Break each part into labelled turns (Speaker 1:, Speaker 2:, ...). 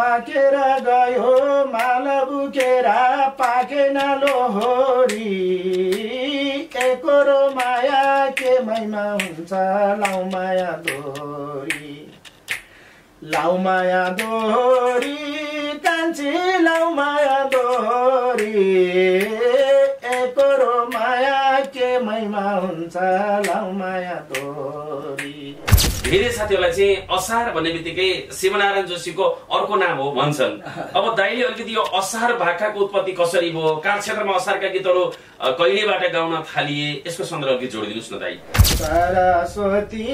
Speaker 1: पाकेर गयो माल बुकेर पाकेन लोहोरी एकोरो माया के महिमा हुन्छ लाउ माया दोहोरी लाउ माया दोहोरी कान्छी लाउ माया दोहोरी एकोरो माया के महिमा हुन्छ लाउ माया दोहोरी।
Speaker 2: धेरै साथीहरूलाई चाहिँ असार भन्ने बित्तिकै शिवनारायण जोशीको अर्को नाम हो भन्छन्। अब दाइले अलिकति यो असार भाकाको उत्पत्ति कसरी भयो, काल क्षेत्रमा असारका गीतहरू कहिलेबाट गाउन थालिए, यसको सन्दर्भ अलिकति जोडिदिनुहोस् न दाइ।
Speaker 1: सरस्वती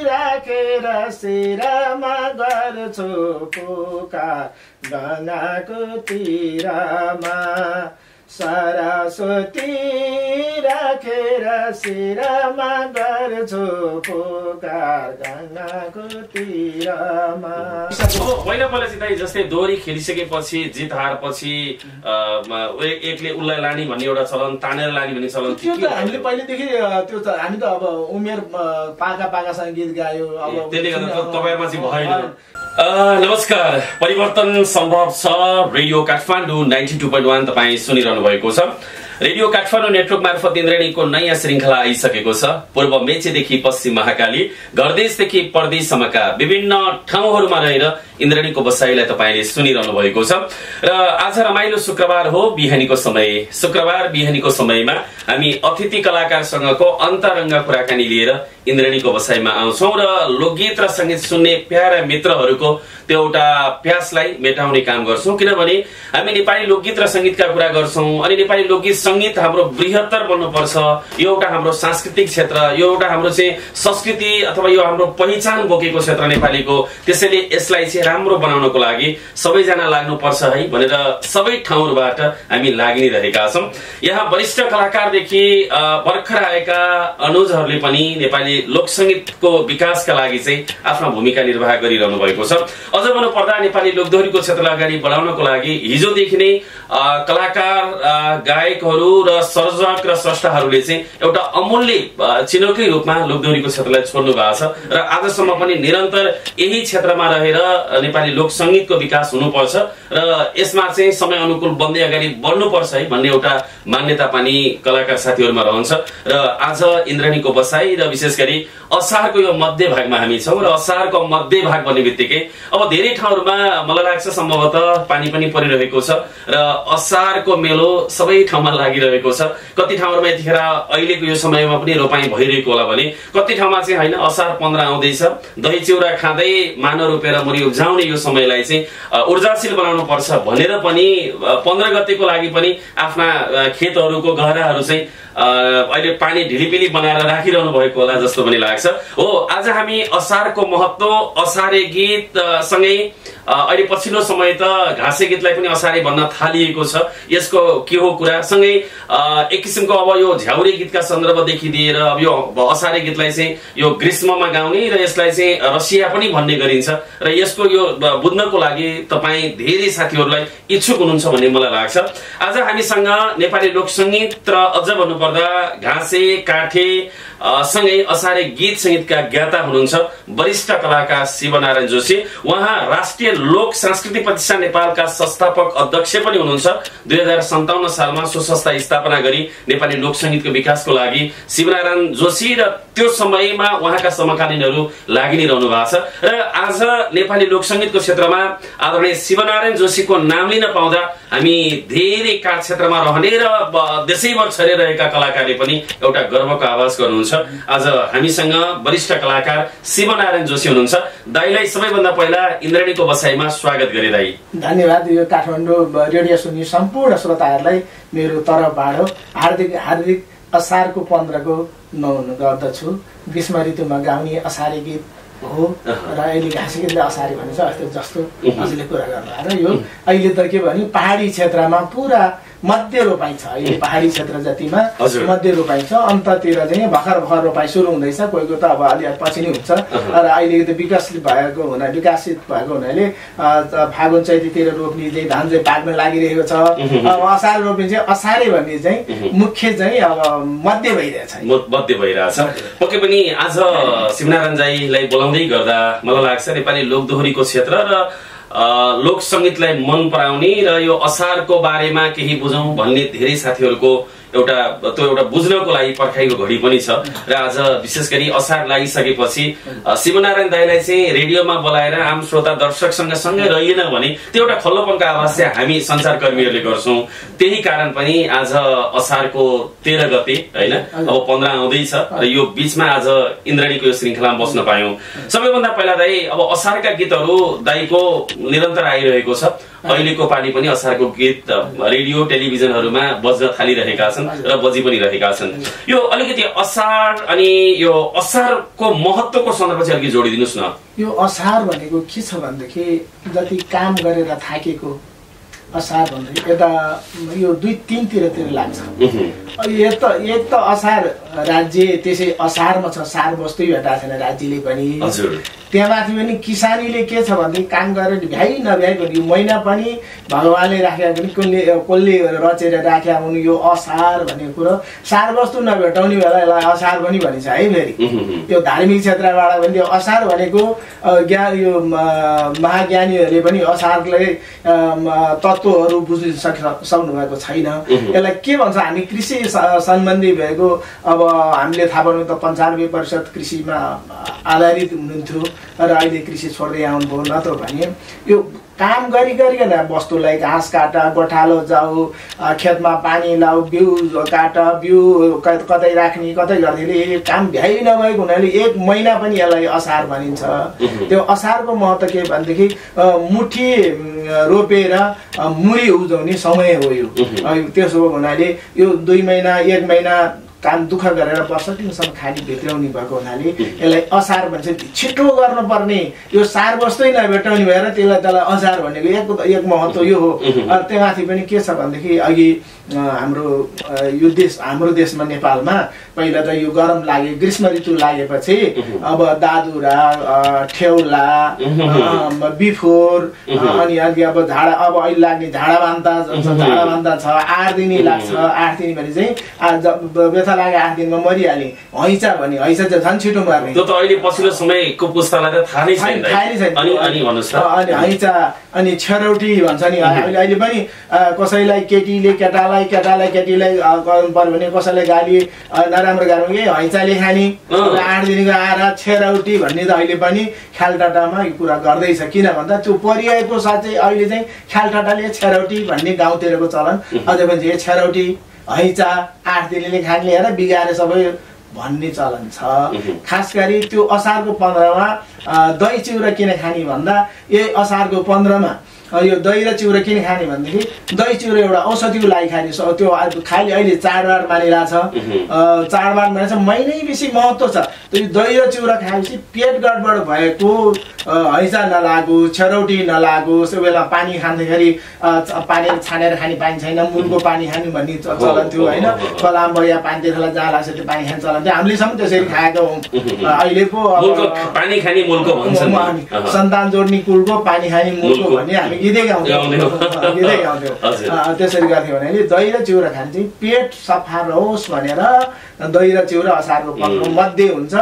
Speaker 1: राखेर शिरमा गर्छु पुकार गङ्गाको तीरमा सरस्वती राखेर शिरमा गर्छु पुकार गङ्गाको तीरमा।
Speaker 2: पहिला पहिला चाहिँ दाइ जस्तै दोहोरी खेलिसकेपछि जित हार पछि एकले उसलाई लाने भन्ने एउटा चलन, तानेर लाने भन्ने चलन
Speaker 1: त्यो त हामीले पहिलेदेखि त्यो त हामी त अब उमेर पाका पाकासँग गीत गायो अब
Speaker 2: त्यसले गर्दा तपाईँमा चाहिँ भएन। नमस्कार, परिवर्तन सम्भव छ रेडियो काठमाडौँ 92.1 तपाईँ सुनिरहनु भएको छ। रेडियो काठमाडौँ नेटवर्क मार्फत इन्द्रेणीको नयाँ श्रृंखला आइसकेको छ। पूर्व मेचीदेखि पश्चिम महाकाली, घरदेशदेखि परदेशसम्मका विभिन्न ठाउँहरूमा रहेर इन्द्रेणीको बसाइलाई तपाईले सुनिरहनु भएको छ। र आज रमाइलो शुक्रबार हो, बिहानीको समय। शुक्रबार बिहानीको समयमा हामी अतिथि कलाकारसँगको अन्तरङ्ग कुराकानी लिएर इन्द्रेणीको बसाइमा आउँछौं र लोकगीत र संगीत सुन्ने प्यारा मित्रहरूको त्यो एउटा प्यासलाई मेटाउने काम गर्छौं। किनभने हामी नेपाली लोकगीत र संगीतका कुरा गर्छौं अनि नेपाली लोकगीत संगीत हाम्रो बृहत्तर बन्नुपर्छ। यो एउटा हाम्रो सांस्कृतिक क्षेत्र, यो एउटा हाम्रो चाहिँ संस्कृति अथवा यो हाम्रो पहिचान बोकेको क्षेत्र नेपालीको। त्यसैले यसलाई चाहिँ राम्रो बनाउनको लागि सबैजना लाग्नुपर्छ है भनेर सबै ठाउँबाट हामी लागिरहेका छौं। यहाँ वरिष्ठ कलाकारदेखि भर्खर आएका अनुजहरूले पनि नेपाली लोकसंगीतको विकासका लागि चाहिँ आफ्नो भूमिका निर्वाह गरिरहनु भएको छ। अझ भन्नुपर्दा नेपाली लोकदोहोरीको क्षेत्रलाई अगाडि बढाउनको लागि हिजोदेखि नै कलाकार, गायकहरू र सर्जक र स्रष्टाहरूले चाहिँ एउटा अमूल्य चिनोकै रूपमा लोकदोहोरीको क्षेत्रलाई छोड्नु भएको छ र आजसम्म पनि निरन्तर यही क्षेत्रमा रहेर नेपाली लोकसंगीतको विकास हुनुपर्छ र यसमा चाहिँ समय अनुकूल बन्दै अगाडि बढ्नुपर्छ है भन्ने एउटा मान्यता पनि कलाकार साथीहरूमा रहन्छ। र आज इन्द्रेणीको बसाई र विशेष गरी असारको यो मध्य भागमा हामी छौं र असारको मध्य भाग भन्ने बित्तिकै अब धेरै ठाउँहरूमा मलाई लाग्छ सम्भवतः पानी पनि परिरहेको छ र असारको मेलो सबै ठाउँमा लागिरहेको छ। कति ठाउँहरूमा यतिखेर अहिलेको यो समयमा पनि रोपाई भइरहेको होला भने कति ठाउँमा चाहिँ हैन असार 15 आउँदैछ, दही चिउरा खाँदै मानो रोपेर मुरी उब्जाउने यो समयलाई चाहिँ ऊर्जाशील बनाउनु पर्छ भनेर पनि 15 गतेको लागि पनि आफ्ना खेतहरूको गहराहरू चाहिँ अहिले पानी ढिलिपिली बनाएर राखिरहनु भएको होला जस्तो पनि लाग्छ। हो, आज हामी असारको महत्व, असारे गीत सँगै अहिले पछिल्लो समय त घाँसे गीतलाई पनि असारे भन्न थालिएको छ, यसको के हो कुरा सँगै एक किसिमको अब यो झ्याउरे गीतका सन्दर्भदेखि लिएर अब यो असारे गीतलाई चाहिँ यो ग्रीष्ममा गाउने र यसलाई चाहिँ रसिया पनि भन्ने गरिन्छ र यसको यो बुझ्नको लागि तपाईँ धेरै साथीहरूलाई इच्छुक हुनुहुन्छ भन्ने मलाई लाग्छ। आज हामीसँग नेपाली लोकसंगीत र अझ भन्नुपर्दा घाँसे, काठे सँगै असारे गीत संगीतका ज्ञाता हुनुहुन्छ वरिष्ठ कलाकार शिवनारायण जोशी। उहाँ राष्ट्रिय लोक सांस्कृतिक प्रतिष्ठान नेपालका संस्थापक अध्यक्ष पनि हुनुहुन्छ। 2057 सालमा सो संस्था स्थापना गरी नेपाली लोकसंगीतको विकासको लागि शिवनारायण जोशी र त्यो समयमा उहाँका समकालीनहरू लागि नै रहनु भएको छ। र आज नेपाली लोकसंगीतको क्षेत्रमा आदरणीय शिवनारायण जोशीको नाम लिन पाउँदा हामी धेरै काठ क्षेत्रमा रहने र देशैभर छरिरहेका कलाकारले पनि एउटा गर्वको आवाज गर्नुहुन्छ। आज हामीसँग वरिष्ठ कलाकार शिवनारायण जोशी हुनुहुन्छ। दाइलाई सबैभन्दा पहिला इन्द्रेणीको बसाइमा स्वागत गरे दाइ।
Speaker 1: धन्यवाद। यो काठमाडौँ रेडियो सुन्ने सम्पूर्ण श्रोताहरूलाई मेरो तर्फबाट हार्दिक हार्दिक असारको 15 को नमन गर्दछु। ग्रीष्म ऋतुमा गाउने असारे गीत हो र अहिले घाँसे गीतले असारे भन्छ जस्तो हजुरले कुरा गर्नुभयो। र यो अहिले त के भने पहाडी क्षेत्रमा पुरा मध्य रोपाई छ। अहिले पहाडी क्षेत्र जतिमा मध्य रोपाई छ, अन्ततिर चाहिँ भर्खर भर्खर रोपाई सुरु हुँदैछ। कोहीको त अब अलि पछि नै हुन्छ र अहिले त विकासित भएको हुनाले फागुन चैतीतिर रोप्ने चाहिँ धान चाहिँ पाक्न लागिरहेको छ। अब असार रोप्ने चाहिँ असारे भन्ने चाहिँ मुख्य चाहिँ अब मध्य भइरहेछ।
Speaker 2: पक्कै पनि आज शिवनारायण दाइलाई बोलाउँदै गर्दा मलाई लाग्छ नेपाली लोकदोहोरीको क्षेत्र र लोक संगीतलाई मन पराउने र यो असारको बारेमा केही बुझौं भन्ने धेरै साथीहरूको एउटा बुझ्नको लागि पर्खाइको घडी पनि छ र आज विशेष गरी असार लागिसकेपछि शिवनारायण दाइलाई चाहिँ रेडियोमा बोलाएर आम श्रोता दर्शकसँग सँगै रहिएन भने त्यो एउटा खल्लोपनको आवाज चाहिँ हामी सञ्चारकर्मीहरूले गर्छौं। त्यही कारण पनि आज असारको 13 गते हैन अब 15 आउँदैछ र यो बीचमा आज इन्द्रणीको यो श्रृंखलामा बस्न पायौं। सबैभन्दा पहिला दाइ अब असारका गीतहरू दाइको निरन्तर आइरहेको छ। अहिलेको पाली पनि असारको गीत रेडियो टेलिभिजनहरूमा बज्न थालिरहेका छन् र बजी पनि रहेका छन्। यो अलिकति असार अनि यो असारको महत्त्वको सन्दर्भ चाहिँ अलिकति जोडिदिनुस् न।
Speaker 1: यो असार भनेको के छ भनेदेखि जति काम गरेर थाकेको असार भन्दै यता यो 2-3 तिर लाग्छ। एक त असार राज्य त्यसै असारमा छ, सार वस्तु भेटाएको छैन राज्यले पनि। त्यहाँ माथि पनि किसानीले के छ भने काम गरेर भ्याइ नभ्याइ पनि महिना पनि भगवानले राखेको पनि कसले रचेर राखेका हुन्। यो असार भन्ने कुरो सार वस्तु नभेटाउने बेला यसलाई असार पनि भनिन्छ है। फेरि यो धार्मिक क्षेत्रबाट पनि यो असार भनेको यो महाज्ञानीहरूले पनि असारलाई तत्त्वहरू बुझ्न सक्नु भएको छैन। यसलाई के भन्छ हामी कृषि सम्बन्धी भएको अब हामीले थाहा पाउनु त 95% कृषिमा आधारित हुनुहुन्थ्यो र अहिले कृषि छोड्दै आउनुभयो। नत्र भने यो काम गरिकन वस्तुलाई घाँस काट, गोठालो जाऊ, खेतमा पानी लाऊ, बिउ काट, बिउ कतै राख्ने कतै गर्नेले काम भ्याइ नभएको हुनाले 1 महिना पनि यसलाई असार भनिन्छ। त्यो असारको महत्त्व के भनेदेखि मुठी रोपेर मुरी उब्जाउने समय हो यो। त्यसो हुनाले यो 2 महिना 1 महिना काम दुःख गरेर वर्ष दिनसम्म खाली भित्राउने भएको हुनाले यसलाई असार भन्छ। छिटो गर्नुपर्ने यो सार वस्तु नभेटाउने भएर त्यसलाई असार भनेको एक महत्त्व यो हो। त्यहाँमाथि पनि के छ भनेदेखि अघि हाम्रो देशमा नेपालमा पहिला त यो गरम लागे, ग्रीष्म ऋतु लागेपछि अब दादुरा, ठेउला, बिफोर अनि अब अहिले लाग्ने झाडा बान्ता छ। 8 दिन लाग्छ। 8 दिन भने चाहिँ लागे 8 दिनमा मरिहाल्ने। हैचा भने हैचा चाहिँ झन् छिटो मर्ने।
Speaker 2: त्यो त अहिले पछिल्लो समयको पुस्तालाई त थाहा नै छैन। अनि भन्नुस् त। अनि
Speaker 1: हैचा अनि छेरौटी भन्छ नि। अहिले पनि कसैलाई केटीले केटालाई गर्नु पर्यो भने कसैलाई गाली नराम्रो गाह्रो हैचाले खाने 8 दिनको आएर छेरौटी भन्ने त अहिले पनि ख्यालटाटामा यो कुरा गर्दैछ। किन भन्दा त्यो परिआएको साथ चाहिँ अहिले चाहिँ ख्यालटाटाले छेरौटी भन्ने गाउँतिरको चलन अझै पनि छेरौटी हैचा 8 दिनले खाने हेर बिगारे सबै भन्ने चलन छ। खास गरी त्यो असारको 15मा दही चिउरा किन खाने भन्दा यही असारको 15मा यो दही र चिउरा किन खाने भनेदेखि दही चिउरा एउटा औषधिको लागि खाने। त्यो खालि अहिले चाडबाड मानिरहेछ। चाडबाड मानेछ महिनै बेसी महत्त्व छ। त्यो दही र चिउरा खाएपछि पेट गडबड भएको हैजा नलागो, छेरौटी नलागो, त्यो बेला पानी खाँदाखेरि पानी छानेर खाने पानी छैन, मुलको पानी खाने भन्ने चलन थियो होइन। कलाम या पानी त्यसलाई जहाँ लाग्छ त्यो पानी खाने चलन थियो। हामीले सबै त्यसरी खाएको हौँ। अहिले पो
Speaker 2: पानी खाने मुलको भन्छन्,
Speaker 1: सन्तान जोड्ने कुलको पानी खाने मुलको भन्ने हामी गीतै गाउँथ्यौँ। त्यसरी गर्थ्यौँ भने दही र चिउरा खाने चाहिँ पेट सफा रहोस् भनेर दही र चिउरा असारको 15 मध्ये हुन्छ।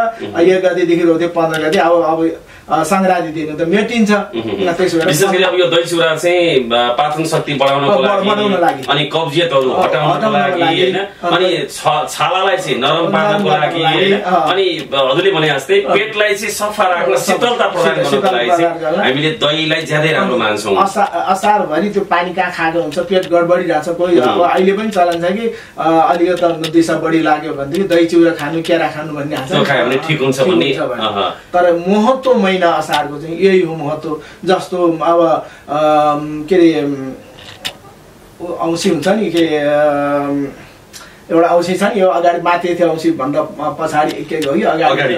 Speaker 1: 1 गतेदेखि रोक्थ्यो 15 गते अब संक्रान्ति दिनु त मेटिन्छ।
Speaker 2: विशेष गरी अब यो दही चिउरा चाहिँ पाचन शक्ति बढाउनको लागि अनि कब्जियतहरू हटाउनको लागि हैन, अनि छालालाई चाहिँ नरम पार्नको लागि हैन, अनि हजुरले भने जस्तै पेटलाई चाहिँ सफा राख्न, शीतलता प्रदान गर्नको लागि चाहिँ हामीले दहीलाई ज्यादै राम्रो मान्छौँ।
Speaker 1: असार भरि त्यो पानी कहाँ खाएको हुन्छ, पेट गडबडिरहेछ। कोही अब अहिले पनि चलन छ कि अलिकति दिशा बढी लाग्यो भनेदेखि दही चिउरा खानु, केरा खानु भन्ने
Speaker 2: खायो भने ठिक हुन्छ भन्ने।
Speaker 1: तर महत्त्व महिना असारको चाहिँ यही हो महत्त्व। जस्तो अब के अरे औँसी हुन्छ नि, के एउटा औँसी छ नि, यो अगाडि माथि थियो औँसी भन्दा पछाडि के हो कि अगाडि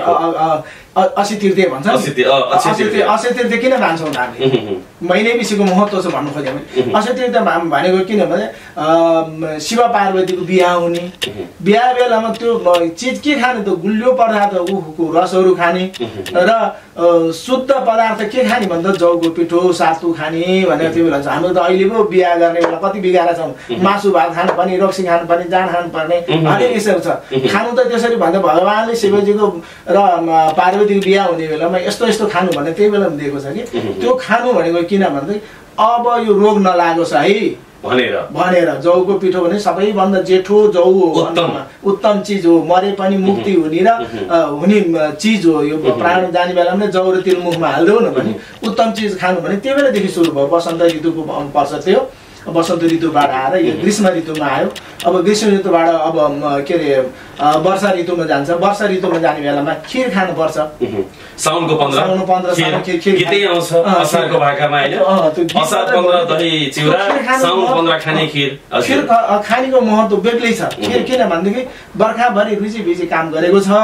Speaker 1: 80 तृतीय भन्छ। 80 तृतीय किन मान्छौँ हामीले? महिनै विषयको महत्त्व छ भन्नु खोज्यो भने 80 तृतीय भनेको किनभने शिव पार्वतीको बिहा हुने, बिहा बेलामा त्यो चिज के खाने त गुलियो पर्दा त उखुको रसहरू खाने र शुद्ध पदार्थ के खाने भन्दा जौको पिठो सातु खाने भनेर त्यो बेला हाम्रो त अहिले पो बिहा गर्ने बेला कति बिगारा छौँ मासु भात खानुपर्ने रक्सी खानुपर्ने जाँड खानुपर्ने हरेक यसो छ खानु त त्यसरी भन्दा भगवान्ले शिवजीको र पार्वतीको बिहा हुने बेलामा यस्तो यस्तो खानु भन्ने त्यही बेला दिएको छ कि त्यो खानु भनेको किन भन्दै अब यो रोग नलागोस् है भनेर जौको पिठो भने सबैभन्दा जेठो जौ हो उत्तम चिज हो मरे पनि मुक्ति हुने र हुने चिज हो यो प्राण जाने बेलामा जौ र तेल मुखमा हाल्देऊ न भने उत्तम चिज खानु भने त्यही बेलादेखि सुरु भयो वसन्त ऋतुको पर्छ त्यो वसन्त ऋतुबाट आएर यो ग्रीष्म ऋतुमा आयो अब ग्रीष्म ऋतुबाट अब के अरे वर्षा ऋतुमा जान्छ वर्षा ऋतुमा जाने बेलामा खिर खानुपर्छ
Speaker 2: साउनको 15 गीतै आउँछ असारको भाकामा हैन असार 15 दही चिउरा साउन 15 खाने खिर
Speaker 1: खिर खानेको महत्त्व बेग्लै छ खिर किन भन्दाखेरि बर्खाभरि रुचि काम गरेको छ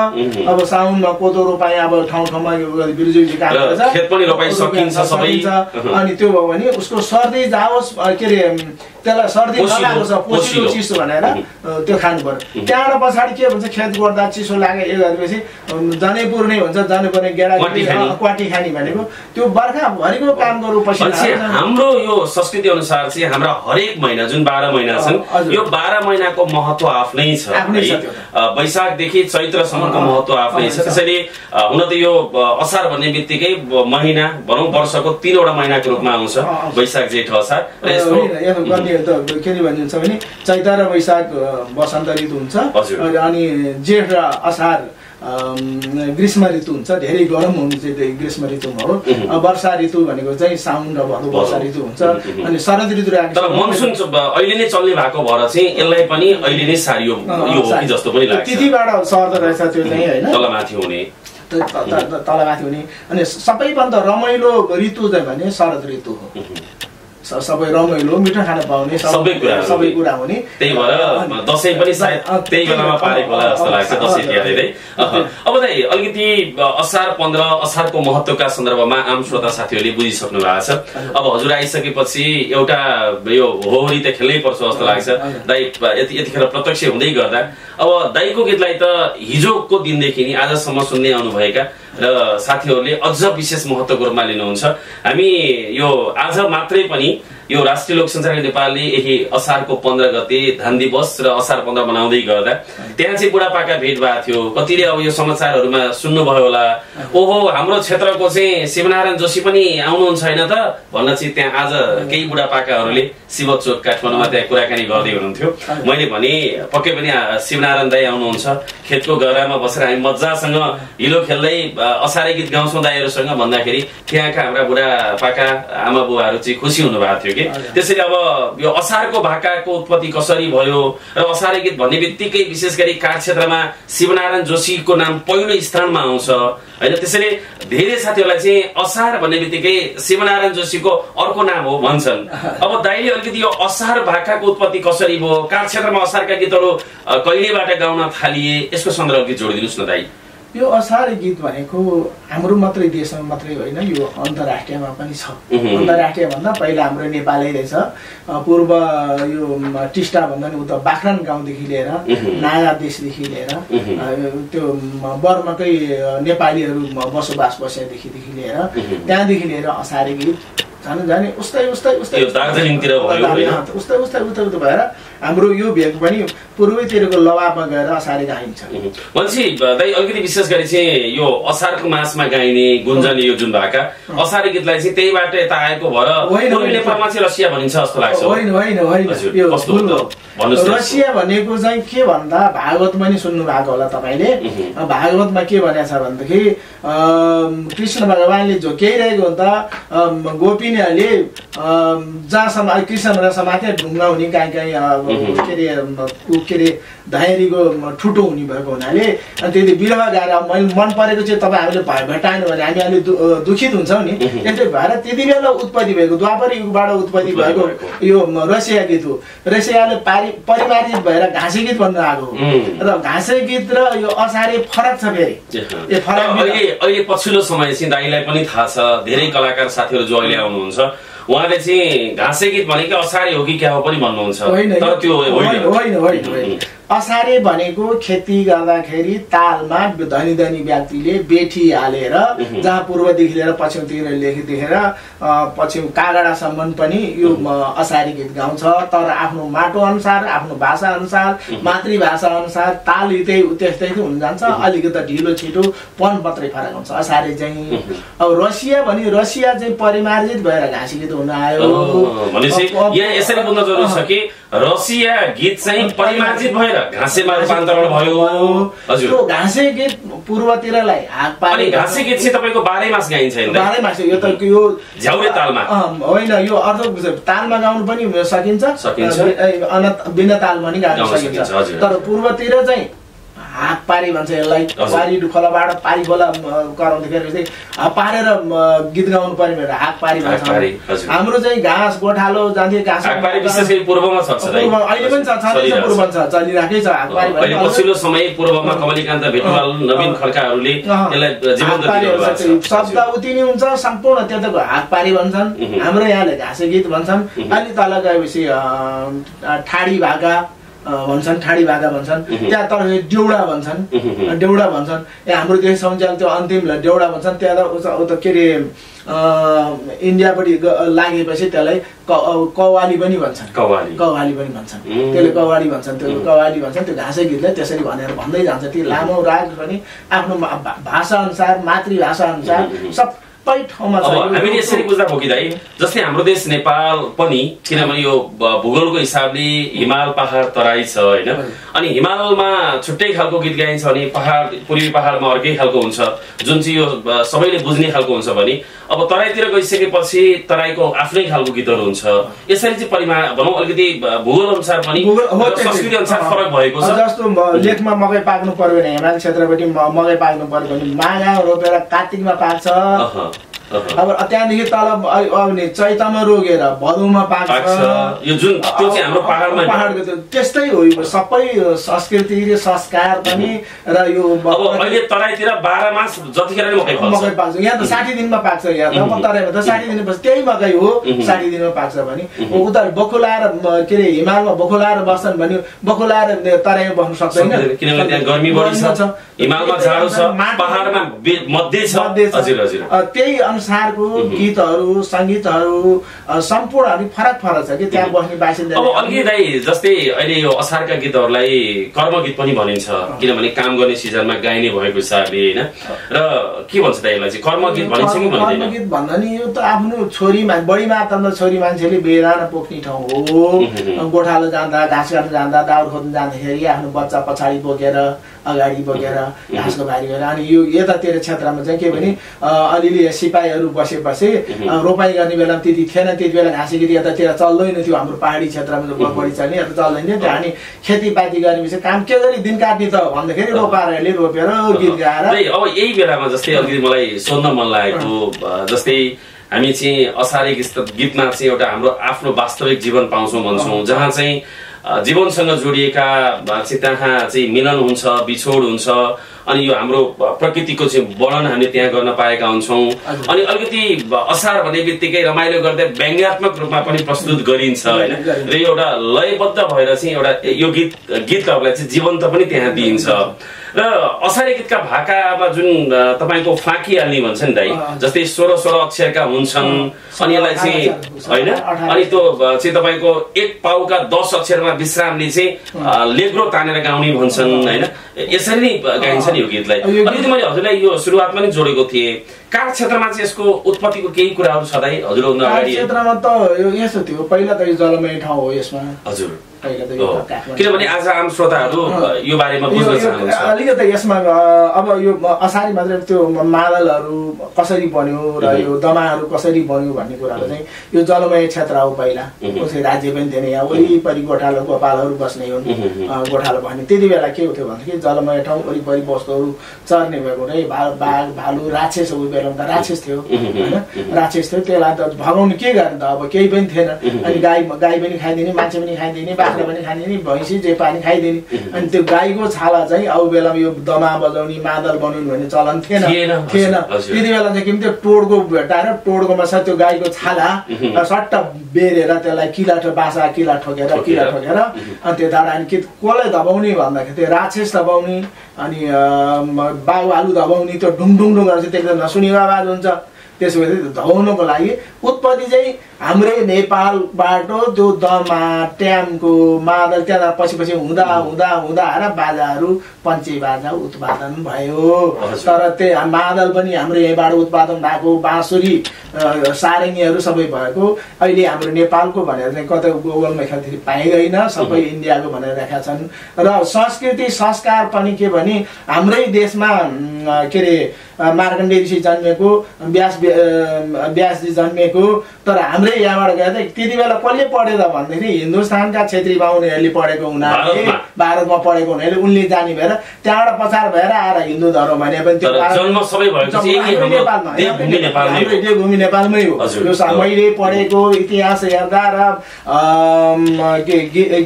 Speaker 1: अब साउनमा कोदो रोपाइ अब ठाउँ ठाउँमा बिरुजी काम गर्छ
Speaker 2: खेत पनि रोपाइ सकिन्छ सबै
Speaker 1: अनि त्यो भयो भने उसको सर्दी जाओस् के अरे त्यसलाई सर्दी नलागोस् पोसिलो चिसो भनेर त्यो खानु पर्यो त्यहाँबाट पछाडि के भन्छ खेत गर्दा चिसो लाग्यो यो गरेपछि जनेपुर नै हुन्छ जनेपुर क्वाटी खानी भनेको त्यो बर्खाभरिको काम गरौँ पछि
Speaker 2: हाम्रो यो संस्कृति अनुसार चाहिँ हाम्रा हरेक महिना जुन 12 महिना छन् यो 12 महिनाको महत्त्व आफ्नै छ वैशाखदेखि चैत्रसम्मको महत्त्व आफ्नै छ त्यसैले हुन त यो असार भन्ने बित्तिकै महिना भनौँ वर्षको 3 वटा महिनाको रूपमा आउँछ वैशाख जेठ असार र यसको
Speaker 1: के भनिन्छ भने चैत र वैशाख वसन्त ऋतु हुन्छ अनि जेठ र असार ग्रीष्म ऋतु हुन्छ धेरै गरम हुने चाहिँ ग्रीष्म ऋतुमा हो वर्षा ऋतु भनेको चाहिँ साउन र भदौ वर्षा ऋतु हुन्छ अनि शरद ऋतु
Speaker 2: तर मनसुन अहिले नै चल्ने भएको भएर चाहिँ यसलाई पनि अहिले नै सारियो यो हो कि जस्तो पनि लाग्छ
Speaker 1: तिथिबाट सर्दो रहेछ त्यो चाहिँ हैन
Speaker 2: तलमाथि हुने
Speaker 1: तलमाथि हुने अनि सबैभन्दा रमाइलो ऋतु चाहिँ भने शरद ऋतु हो सबै रमाइलो मिठो खान पाउने सबै कुरा हुने
Speaker 2: त्यही भएर दसैँ पनि सायद त्यही बेलामा पारेको होला जस्तो लाग्छ दसैँ तिहार है अब चाहिँ अलिकति असार 15 असारको महत्त्वका सन्दर्भमा आम श्रोता साथीहरूले बुझिसक्नु भएको छ अब हजुर आइसकेपछि एउटा यो होहरी त खेल्नै पर्छ जस्तो लाग्छ दाइ यतिखेर प्रत्यक्ष हुँदै गर्दा अब दाइको गीतलाई त हिजोको दिनदेखि नि आजसम्म सुन्दै आउनुभएका र साथीहरूले अझ विशेष महत्त्वको रूपमा लिनुहुन्छ हामी यो आज मात्रै पनि यो राष्ट्रिय लोक सञ्चार नेपालले यही असारको 15 गते धन दिवस र असार 15 मनाउँदै गर्दा त्यहाँ चाहिँ बुढापाका भेट भएको थियो कतिले अब यो समाचारहरूमा सुन्नुभयो होला ओहो हाम्रो क्षेत्रको चाहिँ शिवनारायण जोशी पनि आउनुहुन्छ हैन त भन्न चाहिँ त्यहाँ आज केही बुढापाकाहरूले शिवचोक काठमाडौँमा त्यहाँ कुराकानी गर्दै हुनुहुन्थ्यो मैले भने पक्कै पनि शिवनारायण दाइ आउनुहुन्छ खेतको गरामा बसेर हामी मजासँग हिलो खेल्दै असारे गीत गाउँछौँ दाइहरूसँग भन्दाखेरि त्यहाँका हाम्रा बुढापाका आमा बुवाहरू चाहिँ खुसी हुनुभएको थियो कि त्यसैले अब यो असारको भाकाको उत्पत्ति कसरी भयो र असारे गीत भन्ने बित्तिकै विशेष गरी कार क्षेत्रमा शिवनारायण जोशीको नाम पहिलो स्थानमा आउँछ हैन त्यसैले धेरै साथीहरूलाई चाहिँ असार भन्ने बित्तिकै शिवनारायण जोशीको अर्को नाम हो भन्छन् अब दाइले अलिकति यो असार भाकाको उत्पत्ति कसरी भयो कार क्षेत्रमा असारका गीतहरू कहिलेबाट गाउन थालिए यसको सन्दर्भ गीत जोडिदिनुस् न दाइ
Speaker 1: यो असारे गीत भनेको हाम्रो मात्रै देशमा मात्रै होइन यो अन्तर्राष्ट्रियमा पनि छ अन्तर्राष्ट्रिय भन्दा पहिला हाम्रो नेपालै रहेछ पूर्व यो टिस्टा भन्दा नि उता बाख्रान गाउँदेखि लिएर नागा देशदेखि लिएर त्यो बर्माकै नेपालीहरू बसोबास बसेदेखि लिएर त्यहाँदेखि लिएर असारे गीत जाने उस्तै
Speaker 2: दार्जिलिङतिर भयो
Speaker 1: उस्तै भएर हाम्रो यो भेग पनि पूर्वैतिरको लवाबमा गएर असारे गाइन्छ
Speaker 2: भनेपछि दाइ अलिकति विशेष गरी चाहिँ यो असारको मासमा गाइने गुन्जने यो जुन भाका असारे गीतलाई चाहिँ त्यहीबाट यता आएको भएर नेपालमा चाहिँ रसिया भनिन्छ जस्तो लाग्छ
Speaker 1: होइन रसिया भनेको चाहिँ के भन्दा भागवतमा नि सुन्नु भएको होला तपाईले भागवतमा के भनेको छ भनेदेखि कृष्ण भगवानले झोक्याइरहेको हुँदा गोपिनीहरूले जहाँसम्म कृष्ण समाते ढुङ्गा हुने कहीँ के अरे धैर्यको ठुटो हुने भएको हुनाले त्यति बिरह गाएर मैले मन परेको चाहिँ तपाईँहरूले भेटाएन भने हामी अलि दुखित हुन्छौँ नि त्यसै भएर त्यति बेला उत्पत्ति भएको द्वापर युगबाट उत्पत्ति भएको यो रसिया गीत हो रसियाले परिमार्जित भएर घाँसे गीत भन्नु आएको र घाँसे गीत र यो असारे फरक छ फेरि
Speaker 2: अहिले पछिल्लो समय चाहिँ दाइलाई पनि थाहा छ धेरै कलाकार साथीहरू जो अहिले आउनुहुन्छ उहाँले चाहिँ घाँसे गीत भनेको असारे हो कि क्या हो पनि भन्नुहुन्छ
Speaker 1: तर त्यो होइन असारे भनेको खेती गर्दाखेरि तालमा धनी धनी व्यक्तिले बेठी हालेर जहाँ पूर्वदेखि लिएर पश्चिमतिर लेखेर पश्चिम कागडासम्म पनि यो असारे गीत गाउँछ। तर आफ्नो माटो अनुसार, आफ्नो भाषा अनुसार, मातृभाषा अनुसार ताल त्यस्तै हुन जान्छ। अलिकति ढिलो छिटो पन मात्रै फरक हुन्छ असारे चाहिँ। अब रसिया भने रसिया चाहिँ परिमार्जित भएर घाँसी गीत हुन आयो।
Speaker 2: भनेपछि यहाँ यसरी बुझ्न जरुरी छ कि रसिया गीत चाहिँ परिमार्जित भएर घाँसेमा रूपान्तरण भयो। हजुर,
Speaker 1: त्यो घाँसे गीत पूर्वतिरलाई हात पारे।
Speaker 2: घाँसे गीत चाहिँ तपाईको 12 मास गाइन्छ हैन?
Speaker 1: 12 मास। यो त यो
Speaker 2: झ्याउरे तालमा
Speaker 1: होइन, यो अर्थ तालमा गाउनु पनि सकिन्छ, बिना तालमा पनि गाउन सकिन्छ। तर पूर्वतिर चाहिँ हात पारी भन्छ यसलाई। पारी खोलाबाट पारी खोला कराउँदाखेरि पारेर गीत गाउनु पर्ने भनेर हात पारी भन्छ। हाम्रो चाहिँ घाँस गोठालो जान्थ्यो, घाँस
Speaker 2: विशेष गरी पूर्वमा छ,
Speaker 1: अहिले पनि पूर्व छ, चलिराखेकै छ। हात पारी
Speaker 2: अहिले पछिल्लो समय पूर्वमा कमलीकान्त भेटवाल, नवीन खड्काहरूले यसलाई जीवन्त दिनुभएको छ।
Speaker 1: शब्द उति नै हुन्छ सम्पूर्ण, त्यताको हात पारी भन्छन्। हाम्रो यहाँले घाँसे गीत भन्छन्। अलि तल गएपछि ठाडी भागा भन्छन्, ठाडी भागा भन्छन्। त्यहाँ तर डेउडा भन्छन्, डेउडा भन्छन्। यहाँ हाम्रो देश सञ्चाल त्यो अन्तिमलाई डेउडा भन्छन्। त्यहाँ के अरे इन्डियापट्टि लागेपछि त्यसलाई कव्वाली पनि भन्छन्, कव्वाली पनि भन्छन्। त्यसले कव्वाली भन्छन्, त्यो कव्वाली भन्छन्। त्यो घाँसे गीतलाई त्यसरी भनेर भन्दै जान्छ। त्यो लामो राग पनि आफ्नो भाषा अनुसार, मातृभाषा अनुसार सबै ठाउँमा छ।
Speaker 2: हामीले यसरी बुझ्दा हो कि दाइ, जस्तै हाम्रो देश नेपाल पनि, किनभने यो भूगोलको हिसाबले हिमाल पहाड तराई छ हैन, अनि हिमालमा छुट्टै खालको गीत गाइन्छ अनि पहाड पूर्वी पहाडमा अर्कै खालको हुन्छ, जुन चाहिँ यो सबैले बुझ्ने खालको हुन्छ भने अब तराईतिर गइसकेपछि तराईको आफ्नै खालको गीतहरू हुन्छ। यसरी चाहिँ भनौँ अलिकति भूगोल अनुसार पनि संस्कृति अनुसार फरक भएको छ।
Speaker 1: जस्तो लेखमा मकै पाक्नु पर्यो भने हिमाल क्षेत्रपट्टि मकै पाक्नु पर्यो भने माघा रोपेर कार्तिकमा पाक्छ। अब त्यहाँदेखि तल चैतमा रोगेर भदौमा पाक्छ।
Speaker 2: यो जुन त्यो चाहिँ हाम्रो
Speaker 1: पहाडको त्यस्तै हो। सबै संस्कृति संस्कार पनि र यो
Speaker 2: अहिले तराईतिर 12 मास जतिखेर
Speaker 1: मकै पाक्छ। यहाँ त 60 दिनमा पाक्छ। यहाँ त तराईमा त 60 दिनपछि त्यही मकै हो, 60 दिनमा पाक्छ भने। उता बखुलाएर के अरे हिमालमा बखुलाएर बस्छन् भने बखुलाएर तराईमा बस्नु सक्दैन,
Speaker 2: किनभने त्यहाँ गर्मी बढी छ, हिमालमा जाडो छ, पहाडमा मध्य छ। हजुर हजुर,
Speaker 1: त्यही अनुसारको गीतहरू सङ्गीतहरू सम्पूर्ण फरक फरक छ कि त्यहाँ बस्ने बासिन्दा।
Speaker 2: अब अघि दाइ जस्तै अहिले यो असारका गीतहरूलाई कर्मगीत पनि भनिन्छ, किनभने काम गर्ने सिजनमा गाइने भएको हिसाबले हैन। र के भन्छ दाइ यसलाई चाहिँ कर्मगीत भनिन्छ कि भन्दैन?
Speaker 1: कर्मगीत भन्दा नि यो त आफ्नो छोरी बढी मात्रामा छोरी मान्छेले बेरा नपोख्ने ठाउँ हो। गोठालो जाँदा, घाँस काट्न जाँदा, दाउर खोज्न जाँदाखेरि आफ्नो बच्चा पछाडि बोकेर अगाडि बोकेर घाँसको बारी गरेर। अनि यो यतातिर क्षेत्रमा चाहिँ के भने अलिअलि सिपाहीहरू बसेपछि रोपाई गर्ने बेला त्यति थिएन, त्यति बेला घाँसे गीत यतातिर चल्दैन थियो। हाम्रो पहाडी क्षेत्रमा बढी चल्ने, यता चल्दैन थियो। अनि खेतीपाती गरेपछि काम के गरी दिन काट्ने त भन्दाखेरि रोपारहरूले रोपेर गीत गाएर।
Speaker 2: अब यही बेलामा जस्तै अघि मलाई सोध्न मन लागेको, जस्तै हामी चाहिँ असारे गीतमा चाहिँ एउटा हाम्रो आफ्नो वास्तविक जीवन पाउँछौँ भन्छौँ, जहाँ चाहिँ जीवनसँग जोडिएका त्यहाँ चाहिँ मिलन हुन्छ, बिछोड हुन्छ। अनि यो हाम्रो प्रकृतिको चाहिँ वर्णन हामीले त्यहाँ गर्न पाएका हुन्छौँ। अनि अलिकति असार भन्ने बित्तिकै रमाइलो गर्दै व्यङ्ग्यात्मक रूपमा पनि प्रस्तुत गरिन्छ हैन। र एउटा लयबद्ध भएर चाहिँ एउटा यो गीतहरूलाई चाहिँ जीवन्त पनि त्यहाँ दिइन्छ। र असारे गीतका भाकामा जुन तपाईको फाँकी हाल्ने भन्छ नि दाइ, जस्तै 16 अक्षरका हुन्छन् अनि यसलाई चाहिँ हैन, अनि त्यो चाहिँ तपाईको एक पाउका 10 अक्षरमा विश्रामले चाहिँ लेग्रो तानेर गाउने भन्छन् हैन। यसरी नै गाइन्छ नि यो गीतलाई। अलिकति मैले हजुरलाई यो सुरुवातमा नै जोडेको थिएँ, कार क्षेत्रमा चाहिँ यसको उत्पत्तिको केही कुराहरू छ दाइ? हजुर अगाडि
Speaker 1: क्षेत्रमा त यो यसो थियो, पहिला त यो जलमय ठाउँ हो यसमा।
Speaker 2: हजुर, किनभने आज आम श्रोताहरू यो बारेमा बुझ्न चाहनुहुन्छ।
Speaker 1: अलिकति यसमा अब यो असारी मात्रै त्यो मादलहरू कसरी बन्यो र यो दमाहरू कसरी बन्यो भन्ने कुराहरू चाहिँ यो जलमय क्षेत्र हो। पहिला कसै राज्य पनि थिएन, यहाँ वरिपरि गोठालो गोपालहरू बस्ने हुन्, गोठालो भन्ने। त्यति बेला के हुन्थ्यो भन्दाखेरि जलमय ठाउँ वरिपरि वस्तुहरू चर्ने भएको हुनाले बाघ भालु राक्षस उयो बेलामा त राक्षस थियो होइन राक्षस थियो त्यसलाई त भगाउनु के गर्ने त अब केही पनि थिएन अनि गाई पनि खाइदिने मान्छे पनि खाइदिने बाख्रा पनि खाइदिने भैँसी जे पानी खाइदिने अनि त्यो गाईको छाला चाहिँ अब बेलामा यो दमा बजाउने मादल बनाउनु भन्ने चलन थिएन त्यति बेला चाहिँ के त्यो टोडको भेटाएर टोडकोमा छ त्यो गाईको छाला सट्ट बेरेर त्यसलाई किला ठोकेर अनि त्यो दाडा अनि के कसलाई दबाउने भन्दाखेरि त्यो राक्षस दबाउने अनि बाघ भालु दबाउने त्यो ढुङढुङ गरेर चाहिँ एकदम नसुनिएको आवाज हुन्छ त्यसपछि धौनको लागि उत्पत्ति चाहिँ हाम्रै नेपालबाट त्यो दमा ट्यामको मादल त्यहाँ पछि हुँदा आएर बाजाहरू पञ्चे बाजा उत्पादन भयो तर त्यो मादल पनि हाम्रो यहीँबाट उत्पादन भएको बाँसुरी सारेङ्गीहरू सबै भएको अहिले हाम्रो नेपालको भनेर चाहिँ कतै गुगलमा खेल्दाखेरि पाइँदैन सबै इन्डियाको भनेर राखेका छन् र संस्कृति संस्कार पनि के भने हाम्रै देशमा के अरे मार्कण्डेय ऋषि जन्मेको व्यासजी जन्मेको तर हाम्रै यहाँबाट गएर त्यति बेला कसले पढ्यो त भन्दाखेरि हिन्दुस्तानका क्षेत्री बाहुनहरूले पढेको हुनाले भारतमा पढेको हुनाले उनले जाने भएर त्यहाँबाट पछाड भएर आएर हिन्दू धर्म भने पनि त्यो देवभूमि नेपालमै हो यो मैले पढेको इतिहास हेर्दा र